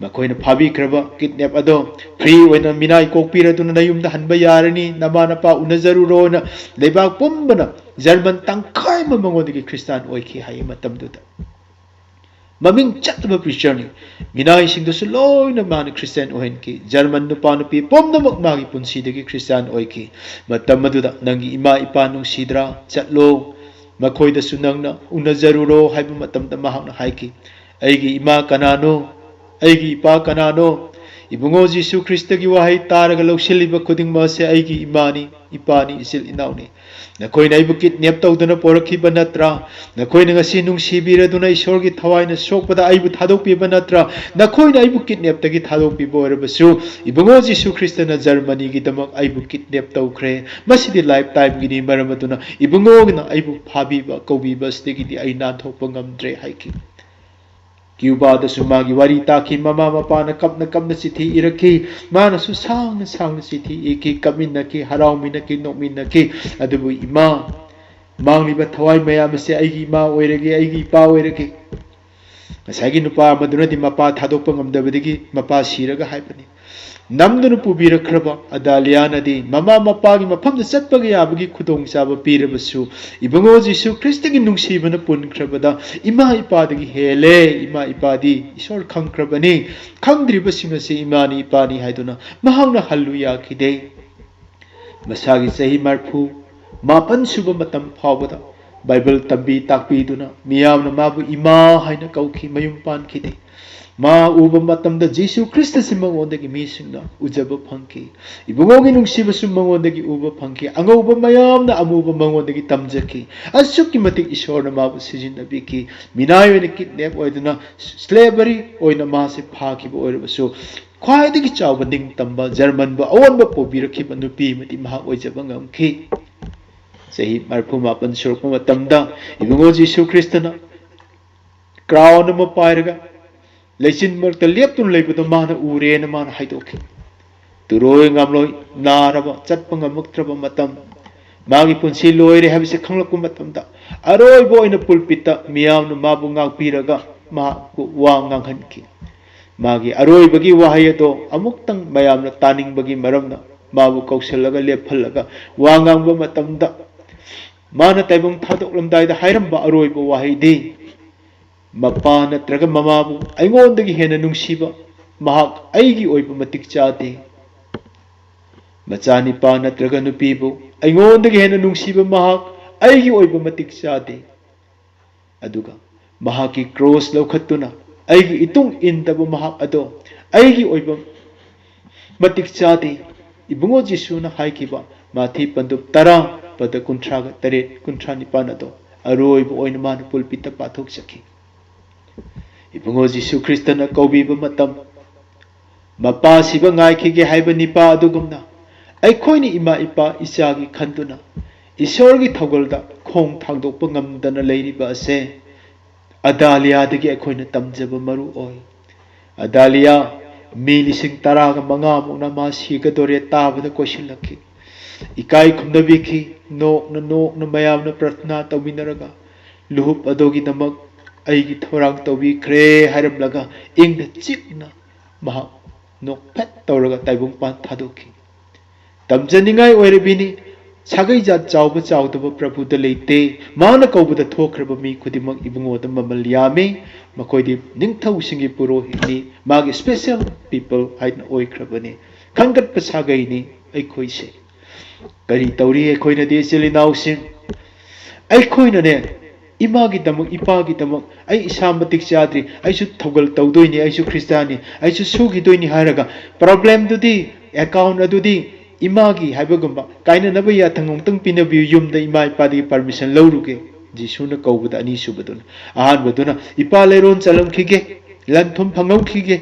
ꯃꯈꯣꯏꯅ ꯐꯥꯕꯤꯈ꯭ꯔꯕ ꯀꯤꯗꯅꯦꯞ ꯑꯗꯣ ꯐ꯭ꯔꯤ ꯑꯣꯏꯅ ꯃꯤꯅꯥꯏ ꯀꯣꯛꯄꯤꯔꯗꯨꯅ ꯅꯌꯨꯝꯗ ꯍꯟꯕ ꯌꯥꯔꯅꯤ, ꯅꯃꯥ ꯅꯄꯥ ꯎꯅꯖꯔꯨꯔꯣꯅ ꯂꯩꯕꯥꯛ ꯄꯨꯝꯕꯅ ꯖꯔꯃꯟ ꯇꯪꯈꯥꯏ ꯑꯃ ꯃꯉꯣꯟꯗꯒꯤ ꯈ꯭ꯔꯤꯁꯇꯥꯟ ꯑꯣꯏꯈꯤ ꯍꯥꯏ ꯃꯇꯝꯗꯨꯗ꯫ ꯃꯃꯤꯡ ꯆꯠꯂꯕ ꯄ꯭ꯔꯤꯆꯔꯅꯤ꯫ ꯃꯤꯅꯥꯏꯁꯤꯡꯗꯨꯁꯨ ꯂꯣꯏꯅ ꯃꯥꯅ ꯈ꯭ꯔꯤꯁꯇꯤꯌꯥꯟ ꯑꯣꯏꯍꯟꯈꯤ꯫ ꯖꯔꯃꯟ ꯅꯨꯄꯥ ꯅꯨꯄꯤ ꯄꯨꯝꯅꯃꯛ ꯃꯥꯒꯤ ꯄꯨꯟꯁꯤꯗꯒꯤ ꯈ꯭ꯔꯤꯁꯇꯤꯌꯥꯟ ꯑꯣꯏꯈꯤ꯫ ꯃꯇꯝ ꯑꯗꯨꯗ "ꯅꯪꯒꯤ ꯏꯃꯥ ꯏꯄꯥ ꯅꯨꯡꯁꯤꯗ꯭ꯔꯥ? ꯆꯠꯂꯣ, ꯃꯈꯣꯏꯗꯁꯨ ꯅꯪꯅ ꯎꯅꯖꯔꯨꯔꯣ" ꯍꯥꯏꯕ ꯃꯇꯝꯗ ꯃꯍꯥꯛꯅ ꯍꯥꯏꯈꯤ, "ꯑꯩꯒꯤ ꯏꯃꯥ ꯀꯅꯥꯅꯣ? ꯑꯩꯒꯤ ꯏꯄꯥ ꯀꯅꯥꯅꯣ? ꯏꯕꯨꯡꯉꯣ ꯖꯤꯁꯨ ꯈ꯭ꯔꯤꯁꯇꯒꯤ ꯋꯥꯍꯩ ꯇꯥꯔꯒ ꯂꯧꯁꯤꯜꯂꯤꯕ ꯈꯨꯗꯤꯡꯃꯛ ꯑꯁꯦ ꯑꯩꯒꯤ ꯏꯃꯥꯅꯤ, ꯏꯄꯥꯅꯤ, ꯏꯆꯤꯜ ꯏꯅꯥꯎꯅꯤ꯫ ꯅꯈꯣꯏꯅ ꯑꯩꯕꯨ ꯀꯤꯗꯅꯦꯞ ꯇꯧꯗꯨꯅ ꯄꯣꯔꯛꯈꯤꯕ ꯅꯠꯇ꯭ꯔꯥ? ꯅꯈꯣꯏꯅ ꯉꯁꯤ ꯅꯨꯡꯁꯤꯕꯤꯔꯗꯨꯅ ꯏꯁꯣꯔꯒꯤ ꯊꯋꯥꯏꯅ ꯁꯣꯛꯄꯗ ꯑꯩꯕꯨ ꯊꯥꯗꯣꯛꯄꯤꯕ ꯅꯠꯇ꯭ꯔꯥ? ꯅꯈꯣꯏꯅ ꯑꯩꯕꯨ ꯀꯤꯗꯅꯦꯞꯇꯒꯤ ꯊꯥꯗꯣꯛꯄꯤꯕ ꯑꯣꯏꯔꯕꯁꯨ, ꯏꯕꯨꯡꯉꯣ ꯖꯤꯁꯨ ꯈ꯭ꯔꯤꯁꯇꯅ ꯖꯔꯃꯅꯤꯒꯤꯗꯃꯛ ꯑꯩꯕꯨ ꯀꯤꯗꯅꯦꯞ ꯇꯧꯈ꯭ꯔꯦ꯫ ꯃꯁꯤꯗꯤ ꯂꯥꯏꯐ ꯇꯥꯏꯝꯒꯤꯅꯤ, ꯃꯔꯝ ꯑꯗꯨꯅ ꯏꯕꯨꯡꯉꯣꯒꯤꯅ ꯑꯩꯕꯨ ꯐꯥꯕꯤꯕ, ꯀꯧꯕꯤꯕ ꯑꯁꯤꯗꯒꯤꯗꯤ ꯑꯩ ꯅꯥꯟꯊꯣꯛꯄ ꯉꯝꯗ꯭ꯔꯦ ꯍꯥꯏꯈꯤ꯫ ꯀ꯭ꯌꯨꯕꯥꯗꯁꯨ ꯃꯥꯒꯤ ꯋꯥꯔꯤ ꯇꯥꯈꯤ꯫ ꯃꯃꯥ ꯃꯄꯥꯅ ꯀꯞꯅ ꯀꯞꯅ ꯆꯤꯊꯤ ꯏꯔꯛꯈꯤ꯫ ꯃꯥꯅꯁꯨ ꯁꯥꯡꯅ ꯁꯥꯡꯅ ꯆꯤꯊꯤ ꯏꯈꯤ, ꯀꯞꯃꯤꯟꯅꯈꯤ, ꯍꯔꯥꯎꯃꯤꯟꯅꯈꯤ, ꯅꯣꯛꯃꯤꯟꯅꯈꯤ꯫ ꯑꯗꯨꯕꯨ ꯏꯃꯥ, ꯃꯥꯡꯂꯤꯕ ꯊꯋꯥꯏ ꯃꯌꯥꯝ ꯑꯁꯦ ꯑꯩꯒꯤ ꯏꯃꯥ ꯑꯣꯏꯔꯒꯦ, ꯑꯩꯒꯤ ꯏꯄꯥ ꯑꯣꯏꯔꯒꯦ꯫ ꯉꯁꯥꯏꯒꯤ ꯅꯨꯄꯥ ꯑꯃꯗꯨꯅꯗꯤ ꯃꯄꯥ ꯊꯥꯗꯣꯛꯄ ꯉꯝꯗꯕꯗꯒꯤ ꯃꯄꯥ ꯁꯤꯔꯒ ꯍꯥꯏꯕꯅꯤ꯫ ꯅꯝꯗꯨꯅ ꯄꯨꯕꯤꯔꯛꯈ꯭ꯔꯕ ꯑꯗꯥꯂꯤꯌꯥꯅꯗꯤ ꯃꯃꯥ ꯃꯄꯥꯒꯤ ꯃꯐꯝꯗ ꯆꯠꯄꯒ ꯌꯥꯕꯒꯤ ꯈꯨꯗꯣꯡꯆꯥꯕ ꯄꯤꯔꯕꯁꯨ, ꯏꯕꯨꯡꯉꯣ ꯖꯤꯁꯨ ꯈ꯭ꯔꯤꯁꯇꯒꯤ ꯅꯨꯡꯁꯤꯕꯅ ꯄꯨꯟꯈ꯭ꯔꯕꯗ ꯏꯃꯥ ꯏꯄꯥꯗꯒꯤ ꯍꯦꯜꯂꯦ꯫ ꯏꯃꯥ ꯏꯄꯥꯗꯤ ꯏꯁꯣꯔ ꯈꯪꯈ꯭ꯔꯕꯅꯤ꯫ ꯈꯪꯗ꯭ꯔꯤꯕꯁꯤꯡ ꯑꯁꯤ ꯏꯃꯥꯅꯤ ꯏꯄꯥꯅꯤ ꯍꯥꯏꯗꯨꯅ ꯃꯍꯥꯛꯅ ꯍꯜꯂꯨ ꯌꯥꯈꯤꯗꯦ꯫ ꯃꯁꯥꯒꯤ ꯆꯍꯤ ꯃꯔꯤꯐꯨ ꯃꯥꯄꯟ ꯁꯨꯕ ꯃꯇꯝ ꯐꯥꯎꯕꯗ ꯕꯥꯏꯕꯜ ꯇꯝꯕꯤ ꯇꯥꯛꯄꯤꯗꯨꯅ ꯃꯤꯌꯥꯝꯅ ꯃꯥꯕꯨ ꯏꯃꯥ ꯍꯥꯏꯅ ꯀꯧꯈꯤ꯫ ꯃꯌꯨꯝ ꯄꯥꯟꯈꯤꯗꯦ꯫ ꯃꯥ ꯎꯕ ꯃꯇꯝꯗ ꯖꯤꯁꯨ ꯈ꯭ꯔꯤꯁꯇꯁꯤ ꯃꯉꯣꯟꯗꯒꯤ ꯃꯤꯁꯤꯡꯅ ꯎꯖꯕ ꯐꯪꯈꯤ꯫ ꯏꯕꯨꯡꯉꯣꯒꯤ ꯅꯨꯡꯁꯤꯕꯁꯨ ꯃꯉꯣꯟꯗꯒꯤ ꯎꯕ ꯐꯪꯈꯤ꯫ ꯑꯉꯧꯕ ꯃꯌꯥꯝꯅ ꯑꯃꯨꯕ ꯃꯉꯣꯟꯗꯒꯤ ꯇꯝꯖꯈꯤ꯫ ꯑꯁꯨꯛꯀꯤ ꯃꯇꯤꯛ ꯏꯁꯣꯔꯅ ꯃꯥꯕꯨ ꯁꯤꯖꯤꯟꯅꯕꯤꯈꯤ꯫ ꯃꯤꯅꯥꯏ ꯑꯣꯏꯅ ꯀꯤꯗꯅꯦꯞ ꯑꯣꯏꯗꯨꯅ, ꯁ꯭ꯂꯦꯕꯔꯤ ꯑꯣꯏꯅ ꯃꯥꯁꯦ ꯐꯥꯈꯤꯕ ꯑꯣꯏꯔꯕꯁꯨ, ꯈ꯭ꯋꯥꯏꯗꯒꯤ ꯆꯥꯎꯕ ꯅꯤꯡꯇꯝꯕ ꯖꯔꯃꯟꯕꯨ ꯑꯑꯣꯟꯕ ꯄꯨꯕꯤꯔꯛꯈꯤꯕ ꯅꯨꯄꯤ ꯑꯃꯗꯤ ꯃꯍꯥꯛ ꯑꯣꯏꯖꯕ ꯉꯝꯈꯤ꯫ ꯆꯍꯤ ꯃꯔꯤꯐꯨ ꯃꯥꯄꯟ ꯁꯨꯔꯛꯄ ꯃꯇꯝꯗ ꯏꯕꯨꯡꯉꯣ ꯖꯤꯁꯨ ꯈ꯭ꯔꯤꯁꯇꯅ ꯀ꯭ꯔꯥꯎꯟ ꯑꯃ ꯄꯥꯏꯔꯒ ꯂꯩꯆꯤꯟ ꯃꯔꯛꯇ ꯂꯦꯞꯇꯨꯅ ꯂꯩꯕꯗꯨ ꯃꯥꯅ ꯎꯔꯦꯅ ꯃꯥꯅ ꯍꯥꯏꯗꯣꯛꯈꯤ꯫ ꯇꯨꯔꯣꯏ ꯉꯥꯝꯂꯣꯏ ꯅꯥꯔꯕ, ꯆꯠꯄ ꯉꯝꯃꯛꯇ꯭ꯔꯕ ꯃꯇꯝ, ꯃꯥꯒꯤ ꯄꯨꯟꯁꯤ ꯂꯣꯏꯔꯦ ꯍꯥꯏꯕꯁꯤ ꯈꯪꯂꯛꯄ ꯃꯇꯝꯗ, ꯑꯔꯣꯏꯕ ꯑꯣꯏꯅ ꯄꯨꯜꯄꯤꯠꯇ ꯃꯤꯌꯥꯝꯅ ꯃꯥꯕꯨ ꯉꯥꯛꯄꯤꯔꯒ ꯃꯍꯥꯛꯄꯨ ꯋꯥ ꯉꯥꯡꯍꯟꯈꯤ꯫ ꯃꯥꯒꯤ ꯑꯔꯣꯏꯕꯒꯤ ꯋꯥꯍꯩ ꯑꯗꯣ ꯑꯃꯨꯛꯇꯪ ꯃꯌꯥꯝꯅ ꯇꯥꯅꯤꯡꯕꯒꯤ ꯃꯔꯝꯅ ꯃꯥꯕꯨ ꯀꯧꯁꯤꯜꯂꯒ ꯂꯦꯞꯍꯜꯂꯒ ꯋꯥ ꯉꯥꯡꯕ ꯃꯇꯝꯗ, ꯃꯥꯅ ꯇꯥꯏꯕꯪ ꯊꯥꯗꯣꯛꯂꯝꯗꯥꯏꯗ ꯍꯥꯏꯔꯝꯕ ꯑꯔꯣꯏꯕ ꯋꯥꯍꯩꯗꯤ, "ꯃꯄꯥ ꯅꯠꯇ꯭ꯔꯒ ꯃꯃꯥꯕꯨ ꯑꯩꯉꯣꯟꯗꯒꯤ ꯍꯦꯟꯅ ꯅꯨꯡꯁꯤꯕ ꯃꯍꯥꯛ ꯑꯩꯒꯤ ꯑꯣꯏꯕ ꯃꯇꯤꯛ ꯆꯥꯗꯦ꯫ ꯃꯆꯥꯅꯤꯄꯥ ꯅꯠꯇ꯭ꯔꯒ ꯅꯨꯄꯤꯕꯨ ꯑꯩꯉꯣꯟꯗꯒꯤ ꯍꯦꯟꯅ ꯅꯨꯡꯁꯤꯕ ꯃꯍꯥꯛ ꯑꯩꯒꯤ ꯑꯣꯏꯕ ꯃꯇꯤꯛ ꯆꯥꯗꯦ꯫ ꯑꯗꯨꯒ ꯃꯍꯥꯛꯀꯤ ꯀ꯭ꯔꯣꯁ ꯂꯧꯈꯠꯇꯨꯅ ꯑꯩꯒꯤ ꯏꯇꯨꯡ ꯏꯟꯗꯕ ꯃꯍꯥꯛ ꯑꯗꯣ ꯑꯩꯒꯤ ꯑꯣꯏꯕ ꯃꯇꯤꯛ ꯆꯥꯗꯦ꯫ ꯏꯕꯨꯡꯉꯣ ꯖꯤꯁꯨꯅ ꯍꯥꯏꯈꯤꯕ ꯃꯥꯊꯤ ꯄꯟꯗꯨꯞ ꯇꯔꯥ, ꯄꯗ ꯀꯨꯟꯊ꯭ꯔꯥꯒ ꯇꯔꯦꯠ, ꯀꯨꯟꯊ꯭ꯔꯥ ꯅꯤꯄꯥꯟ ꯑꯗꯣ ꯑꯔꯣꯏꯕ ꯑꯣꯏꯅ ꯃꯥꯅ ꯄꯨꯜꯄꯤꯠꯇ ꯄꯥꯊꯣꯛꯆꯈꯤ꯫ ꯏꯕꯨꯡꯉꯣ ꯖꯤꯁꯨ ꯈ꯭ꯔꯤꯁꯇꯅ ꯀꯧꯕꯤꯕ ꯃꯇꯝ, ꯃꯄꯥ ꯁꯤꯕ ꯉꯥꯏꯈꯤꯒꯦ ꯍꯥꯏꯕ ꯅꯤꯄꯥ ꯑꯗꯨꯒꯨꯝꯅ, ꯑꯩꯈꯣꯏꯅ ꯏꯃꯥ ꯏꯄꯥ ꯏꯆꯥꯒꯤ ꯈꯟꯗꯨꯅ ꯏꯁꯣꯔꯒꯤ ꯊꯧꯒꯜꯗ ꯈꯣꯡ ꯊꯥꯡꯗꯣꯛꯄ ꯉꯝꯗꯅ ꯂꯩꯔꯤꯕ ꯑꯁꯦ ꯑꯗꯥꯂꯤꯌꯥꯗꯒꯤ ꯑꯩꯈꯣꯏꯅ ꯇꯝꯖꯕ ꯃꯔꯨ ꯑꯣꯏ꯫ ꯑꯗꯥꯂꯤꯌꯥ ꯃꯤ ꯂꯤꯁꯤꯡ ꯇꯔꯥꯒ ꯃꯉꯥꯃꯨꯛꯅ ꯃꯥ ꯁꯤꯒꯗꯣꯔꯦ ꯇꯥꯕꯗ ꯀꯣꯏꯁꯤꯜꯂꯛꯈꯤ꯫ ꯏꯀꯥꯏ ꯈꯨꯝꯅꯕꯤꯈꯤ꯫ ꯅꯣꯛꯅ ꯅꯣꯛꯅ ꯃꯌꯥꯝꯅ ꯄ꯭ꯔꯊꯅꯥ ꯇꯧꯃꯤꯟꯅꯔꯒ, "ꯂꯨꯍꯨꯞ ꯑꯗꯨꯒꯤꯗꯃꯛ ꯑꯩꯒꯤ ꯊꯧꯔꯥꯡ ꯇꯧꯕꯤꯈ꯭ꯔꯦ" ꯍꯥꯏꯔꯝꯂꯒ ꯏꯪꯅ ꯆꯤꯛꯅ ꯃꯍꯥꯛ ꯅꯣꯛꯐꯦꯠ ꯇꯧꯔꯒ ꯇꯥꯏꯕꯪꯄꯥꯟ ꯊꯥꯗꯣꯛꯈꯤ꯫ ꯇꯝꯖꯅꯤꯡꯉꯥꯏ ꯑꯣꯏꯔꯕꯤꯅꯤ꯫ ꯁꯥꯒꯩ ꯖꯥꯠ ꯆꯥꯎꯕ ꯆꯥꯎꯗꯕ ꯄ꯭ꯔꯚꯨꯗ ꯂꯩꯇꯦ꯫ ꯃꯥꯅ ꯀꯧꯕꯗ ꯊꯣꯛꯈ꯭ꯔꯕ ꯃꯤ ꯈꯨꯗꯤꯡꯃꯛ ꯏꯕꯨꯡꯉꯣꯗ ꯃꯃꯜ ꯌꯥꯝꯃꯤ꯫ ꯃꯈꯣꯏꯗꯤ ꯅꯤꯡꯊꯧꯁꯤꯡꯒꯤ ꯄꯨꯔꯣꯍꯤꯠꯅꯤ꯫ ꯃꯥꯒꯤ special people ꯍꯥꯏꯅ ꯑꯣꯏꯈ꯭ꯔꯕꯅꯤ꯫ ꯈꯟꯒꯠꯄ ꯁꯥꯒꯩꯅꯤ ꯑꯩꯈꯣꯏꯁꯦ꯫ ꯀꯔꯤ ꯇꯧꯔꯤ ꯑꯩꯈꯣꯏꯅꯗꯤ, ꯏꯆꯤꯜ ꯏꯅꯥꯎꯁꯤꯡ? ꯑꯩꯈꯣꯏꯅꯅꯦ, ꯏꯃꯥꯒꯤꯗꯃꯛ, ꯏꯄꯥꯒꯤꯗꯃꯛ, "ꯑꯩ ꯏꯁꯥ ꯃꯇꯤꯛ ꯆꯥꯗ꯭ꯔꯤ, ꯑꯩꯁꯨ ꯊꯧꯒꯜ ꯇꯧꯗꯣꯏꯅꯤ, ꯑꯩꯁꯨ ꯈ꯭ꯔꯤꯁꯇꯥꯟꯅꯤ, ꯑꯩꯁꯨ ꯁꯨꯈꯤꯗꯣꯏꯅꯤ" ꯍꯥꯏꯔꯒ, problem ꯗꯨꯗꯤ, account ꯑꯗꯨꯗꯤ ꯏꯃꯥꯒꯤ ꯍꯥꯏꯕꯒꯨꯝꯕ, ꯀꯥꯏꯅꯅꯕ ꯌꯥꯊꯪ ꯑꯃꯨꯛꯇꯪ ꯄꯤꯅꯕꯤꯌꯨ, ꯌꯨꯝꯗ ꯏꯃꯥ ꯏꯄꯥꯗꯒꯤ permission ꯂꯧꯔꯨꯒꯦ꯫ ꯖꯤꯁꯨꯅ ꯀꯧꯕꯗ ꯑꯅꯤꯁꯨꯕꯗꯨꯅ, ꯑꯍꯥꯟꯕꯗꯨꯅ ꯏꯄꯥ ꯂꯩꯔꯣꯟ ꯆꯜꯂꯝꯈꯤꯒꯦ, ꯂꯟ ꯊꯨꯝ ꯐꯪꯍꯧꯈꯤꯒꯦ,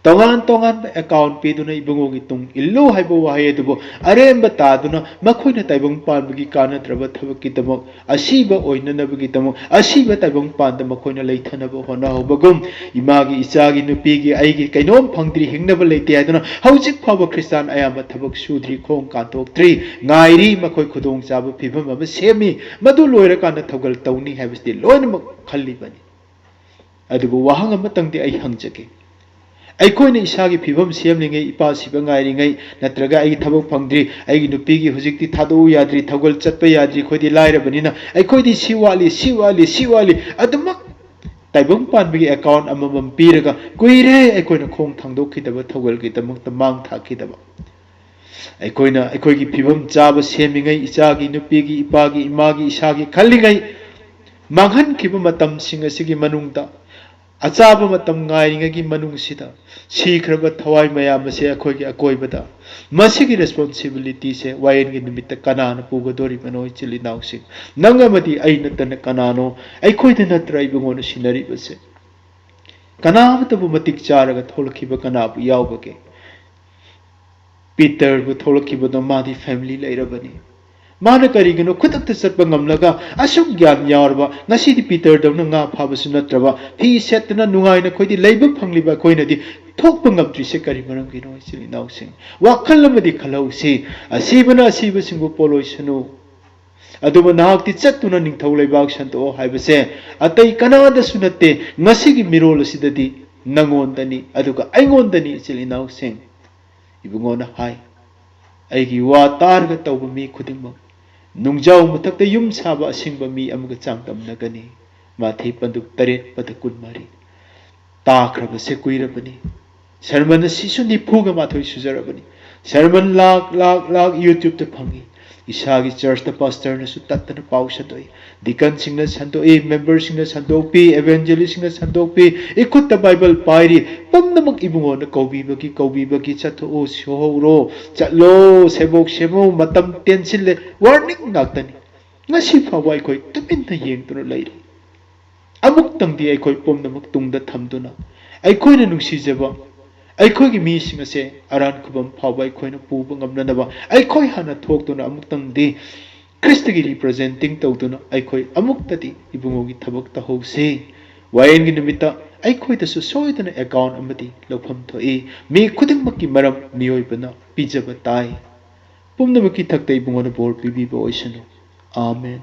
ꯇꯣꯉꯥꯟ ꯇꯣꯉꯥꯟꯕ account ꯄꯤꯗꯨꯅ ꯏꯕꯨꯡꯉꯣꯒꯤ ꯇꯨꯡ ꯏꯜꯂꯨ ꯍꯥꯏꯕ ꯋꯥꯍꯩ ꯑꯗꯨꯕꯨ ꯑꯔꯦꯝꯕ ꯇꯥꯗꯨꯅ ꯃꯈꯣꯏꯅ ꯇꯥꯏꯕꯪ ꯄꯥꯟꯕꯒꯤ ꯀꯥꯟꯅꯗ꯭ꯔꯕ ꯊꯕꯛꯀꯤꯗꯃꯛ, ꯑꯁꯤꯕ ꯑꯣꯏꯅꯅꯕꯒꯤꯗꯃꯛ, ꯑꯁꯤꯕ ꯇꯥꯏꯕꯪ ꯄꯥꯟꯗ ꯃꯈꯣꯏꯅ ꯂꯩꯊꯅꯕ ꯍꯣꯠꯅꯍꯧꯕꯒꯨꯝ, ꯏꯃꯥꯒꯤ, ꯏꯆꯥꯒꯤ, ꯅꯨꯄꯤꯒꯤ, ꯑꯩꯒꯤ ꯀꯩꯅꯣꯝ ꯐꯪꯗ꯭ꯔꯤ, ꯍꯤꯡꯅꯕ ꯂꯩꯇꯦ ꯍꯥꯏꯗꯨꯅ ꯍꯧꯖꯤꯛ ꯐꯥꯎꯕ ꯈ꯭ꯔꯤꯁꯇꯥꯟ ꯑꯌꯥꯝꯕ ꯊꯕꯛ ꯁꯨꯗ꯭ꯔꯤ, ꯈꯣꯡ ꯀꯥꯟꯊꯣꯛꯇ꯭ꯔꯤ, ꯉꯥꯏꯔꯤ꯫ ꯃꯈꯣꯏ ꯈꯨꯗꯣꯡꯆꯥꯕ ꯐꯤꯕꯝ ꯑꯃ ꯁꯦꯝꯃꯤ, ꯃꯗꯨ ꯂꯣꯏꯔꯀꯥꯟꯗ ꯊꯧꯒꯜ ꯇꯧꯅꯤ ꯍꯥꯏꯕꯁꯤꯗꯤ ꯂꯣꯏꯅꯃꯛ ꯈꯜꯂꯤꯕꯅꯤ꯫ ꯑꯗꯨꯕꯨ ꯋꯥꯍꯪ ꯑꯃꯇꯪꯗꯤ ꯑꯩ ꯍꯪꯖꯒꯦ꯫ ꯑꯩꯈꯣꯏꯅ ꯏꯁꯥꯒꯤ ꯐꯤꯕꯝ ꯁꯦꯝꯂꯤꯉꯩ, ꯏꯄꯥ ꯁꯤꯕ ꯉꯥꯏꯔꯤꯉꯩ, ꯅꯠꯇ꯭ꯔꯒ ꯑꯩꯒꯤ ꯊꯕꯛ ꯐꯪꯗ꯭ꯔꯤ, ꯑꯩꯒꯤ ꯅꯨꯄꯤꯒꯤ ꯍꯧꯖꯤꯛꯇꯤ ꯊꯥꯗꯣꯛꯎ ꯌꯥꯗ꯭ꯔꯤ, ꯊꯧꯒꯜ ꯆꯠꯄ ꯌꯥꯗ꯭ꯔꯤ, ꯑꯩꯈꯣꯏꯗꯤ ꯂꯥꯏꯔꯕꯅꯤꯅ, ꯑꯩꯈꯣꯏꯗꯤ ꯁꯤ ꯋꯥꯠꯂꯤ, ꯁꯤ ꯋꯥꯠꯂꯤ, ꯁꯤ ꯋꯥꯠꯂꯤ, ꯑꯗꯨꯃꯛ ꯇꯥꯏꯕꯪ ꯄꯥꯟꯕꯒꯤ account ꯑꯃꯃꯝ ꯄꯤꯔꯒ ꯀꯨꯏꯔꯦ ꯑꯩꯈꯣꯏꯅ ꯈꯣꯡ ꯊꯥꯡꯗꯣꯛꯈꯤꯗꯕ, ꯊꯧꯒꯜꯒꯤꯗꯃꯛꯇ ꯃꯥꯡ ꯊꯥꯛꯈꯤꯗꯕ꯫ ꯑꯩꯈꯣꯏꯅ ꯑꯩꯈꯣꯏꯒꯤ ꯐꯤꯕꯝ ꯆꯥꯕ ꯁꯦꯝꯃꯤꯉꯩ, ꯏꯆꯥꯒꯤ, ꯅꯨꯄꯤꯒꯤ, ꯏꯄꯥꯒꯤ, ꯏꯃꯥꯒꯤ, ꯏꯁꯥꯒꯤ ꯈꯜꯂꯤꯉꯩ, ꯃꯥꯡꯍꯟꯈꯤꯕ ꯃꯇꯝꯁꯤꯡ ꯑꯁꯤꯒꯤ ꯃꯅꯨꯡꯗ ꯑꯆꯥꯕ ꯃꯇꯝ ꯉꯥꯏꯔꯤꯉꯩꯒꯤ ꯃꯅꯨꯡꯁꯤꯗ ꯁꯤꯈ꯭ꯔꯕ ꯊꯋꯥꯏ ꯃꯌꯥꯝ ꯑꯁꯦ ꯑꯩꯈꯣꯏꯒꯤ ꯑꯀꯣꯏꯕꯗ, ꯃꯁꯤꯒꯤ responsibility ꯁꯦ ꯋꯥꯌꯦꯜꯒꯤ ꯅꯨꯃꯤꯠꯇ ꯀꯅꯥꯅ ꯄꯨꯒꯗꯧꯔꯤꯕꯅꯣ? ꯏꯆꯤꯜ ꯏꯅꯥꯎꯁꯤꯡ, ꯅꯪ ꯑꯃꯗꯤ ꯑꯩ ꯅꯠꯇꯅ ꯀꯅꯥꯅꯣ? ꯑꯩꯈꯣꯏꯗ ꯅꯠꯇ꯭ꯔꯥ ꯏꯕꯨꯡꯉꯣꯅ ꯁꯤꯟꯅꯔꯤꯕꯁꯦ? ꯀꯅꯥ ꯑꯃꯠꯇꯕꯨ ꯃꯇꯤꯛ ꯆꯥꯔꯒ ꯊꯣꯛꯂꯛꯈꯤꯕ ꯀꯅꯥꯕꯨ ꯌꯥꯎꯕꯒꯦ? ꯄꯤꯇꯔꯕꯨ ꯊꯣꯛꯂꯛꯈꯤꯕꯗꯣ ꯃꯥꯗꯤ family ꯂꯩꯔꯕꯅꯤ꯫ ꯃꯥꯅ ꯀꯔꯤꯒꯤꯅꯣ ꯈꯨꯗꯛꯇ ꯆꯠꯄ ꯉꯝꯂꯒ ꯑꯁꯨꯛ ꯒ꯭ꯌꯥꯟ ꯌꯥꯎꯔꯕ, ꯉꯁꯤꯗꯤ ꯄꯤꯇꯔꯗꯧꯅ ꯉꯥ ꯐꯥꯕꯁꯨ ꯅꯠꯇ꯭ꯔꯕ, ꯐꯤ ꯁꯦꯠꯇꯅ ꯅꯨꯡꯉꯥꯏꯅ ꯑꯩꯈꯣꯏꯗꯤ ꯂꯩꯕ ꯐꯪꯂꯤꯕ ꯑꯩꯈꯣꯏꯅꯗꯤ ꯊꯣꯛꯄ ꯉꯝꯗ꯭ꯔꯤꯁꯦ ꯀꯔꯤ ꯃꯔꯝꯒꯤꯅꯣ? ꯏꯆꯤꯜ ꯏꯅꯥꯎꯁꯤꯡ, ꯋꯥꯈꯜ ꯑꯃꯗꯤ ꯈꯜꯍꯧꯁꯤ꯫ ꯑꯁꯤꯕꯅ ꯑꯁꯤꯕꯁꯤꯡꯕꯨ ꯄꯣꯜꯂꯣꯏꯁꯅꯨ꯫ ꯑꯗꯨꯕꯨ ꯅꯍꯥꯛꯇꯤ ꯆꯠꯇꯨꯅ ꯅꯤꯡꯊꯧ ꯂꯩꯕꯥꯛ ꯁꯟꯗꯣꯛꯑꯣ ꯍꯥꯏꯕꯁꯦ ꯑꯇꯩ ꯀꯅꯥꯗꯁꯨ ꯅꯠꯇꯦ, ꯉꯁꯤꯒꯤ ꯃꯤꯔꯣꯜ ꯑꯁꯤꯗꯗꯤ ꯅꯉꯣꯟꯗꯅꯤ, ꯑꯗꯨꯒ ꯑꯩꯉꯣꯟꯗꯅꯤ꯫ ꯏꯆꯤꯜ ꯏꯅꯥꯎꯁꯤꯡ, ꯏꯕꯨꯡꯉꯣꯅ ꯍꯥꯏ, "ꯑꯩꯒꯤ ꯋꯥ ꯇꯥꯔꯒ ꯇꯧꯕ ꯃꯤ ꯈꯨꯗꯤꯡꯃꯛ ꯅꯨꯡꯖꯥꯎ ꯃꯊꯛꯇ ꯌꯨꯝ ꯁꯥꯕ ꯑꯁꯤꯡꯕ ꯃꯤ ꯑꯃꯒ ꯆꯥꯡꯗꯝꯅꯒꯅꯤ"꯫ ꯃꯥꯊꯤ ꯄꯟꯗꯨꯞ ꯇꯔꯦꯠ ꯄꯗ ꯀꯨꯟꯃꯔꯤ꯫ ꯇꯥꯈ꯭ꯔꯕꯁꯦ ꯀꯨꯏꯔꯕꯅꯤ꯫ Sermon ꯑꯁꯤꯁꯨ ꯅꯤꯐꯨꯒ ꯃꯥꯊꯣꯏ ꯁꯨꯖꯔꯕꯅꯤ꯫ Sermon ꯂꯥꯛ, ꯂꯥꯛ, ꯂꯥꯛ YouTube ꯇ ꯐꯪꯏ꯫ ꯏꯁꯥꯒꯤ church ꯇ pastor ꯅꯁꯨ ꯇꯠꯇꯅ ꯄꯥꯎ ꯁꯟꯗꯣꯛꯏ꯫ Deacon ꯁꯤꯡꯅ ꯁꯟꯗꯣꯛꯏ, member ꯁꯤꯡꯅ ꯁꯟꯗꯣꯛꯄꯤ, evangelist ꯁꯤꯡꯅ ꯁꯟꯗꯣꯛꯄꯤ, ꯏꯈꯨꯠꯇ Bible ꯄꯥꯏꯔꯤ꯫ ꯄꯨꯝꯅꯃꯛ ꯏꯕꯨꯡꯉꯣꯅ ꯀꯧꯕꯤꯕꯒꯤ, ꯀꯧꯕꯤꯕꯒꯤ, "ꯆꯠꯊꯣꯛꯎ, ꯁꯨꯍꯧꯔꯣ, ꯆꯠꯂꯣ, ꯁꯦꯕꯣꯛ ꯁꯦꯝꯃꯨ, ꯃꯇꯝ ꯇꯦꯟꯁꯤꯜꯂꯦ", warning ꯉꯥꯛꯇꯅꯤ꯫ ꯉꯁꯤ ꯐꯥꯎꯕ ꯑꯩꯈꯣꯏ ꯇꯨꯃꯤꯟꯅ ꯌꯦꯡꯗꯨꯅ ꯂꯩꯔꯤ꯫ ꯑꯃꯨꯛꯇꯪꯗꯤ ꯑꯩꯈꯣꯏ ꯄꯨꯝꯅꯃꯛ ꯇꯨꯡꯗ ꯊꯝꯗꯨꯅ, ꯑꯩꯈꯣꯏꯅ ꯅꯨꯡꯁꯤꯖꯕ ꯑꯩꯈꯣꯏꯒꯤ ꯃꯤꯁꯤꯡ ꯑꯁꯦ ꯑꯔꯥꯟ ꯈꯨꯕꯝ ꯐꯥꯎꯕ ꯑꯩꯈꯣꯏꯅ ꯄꯨꯕ ꯉꯝꯅꯅꯕ, ꯑꯩꯈꯣꯏ ꯍꯥꯟꯅ ꯊꯣꯛꯇꯨꯅ ꯑꯃꯨꯛꯇꯪꯗꯤ ꯈ꯭ꯔꯤꯁꯇꯒꯤ representing ꯇꯧꯗꯨꯅ ꯑꯩꯈꯣꯏ ꯑꯃꯨꯛꯇꯗꯤ ꯏꯕꯨꯡꯉꯣꯒꯤ ꯊꯕꯛ ꯇꯧꯍꯧꯁꯤ꯫ ꯋꯥꯌꯦꯜꯒꯤ ꯅꯨꯃꯤꯠꯇ ꯑꯩꯈꯣꯏꯗꯁꯨ ꯁꯣꯏꯗꯅ account ꯑꯃꯗꯤ ꯂꯧꯐꯝ ꯊꯣꯛꯏ꯫ ꯃꯤ ꯈꯨꯗꯤꯡꯃꯛꯀꯤ ꯃꯔꯝ ꯃꯤꯑꯣꯏꯕꯅ ꯄꯤꯖꯕ ꯇꯥꯏ꯫ ꯄꯨꯝꯅꯃꯛꯀꯤ ꯊꯛꯇ ꯏꯕꯨꯡꯉꯣꯅ ꯕꯣꯔ ꯄꯤꯕꯤꯕ ꯑꯣꯏꯁꯅꯨ꯫ ꯑꯥꯃꯦꯟ꯫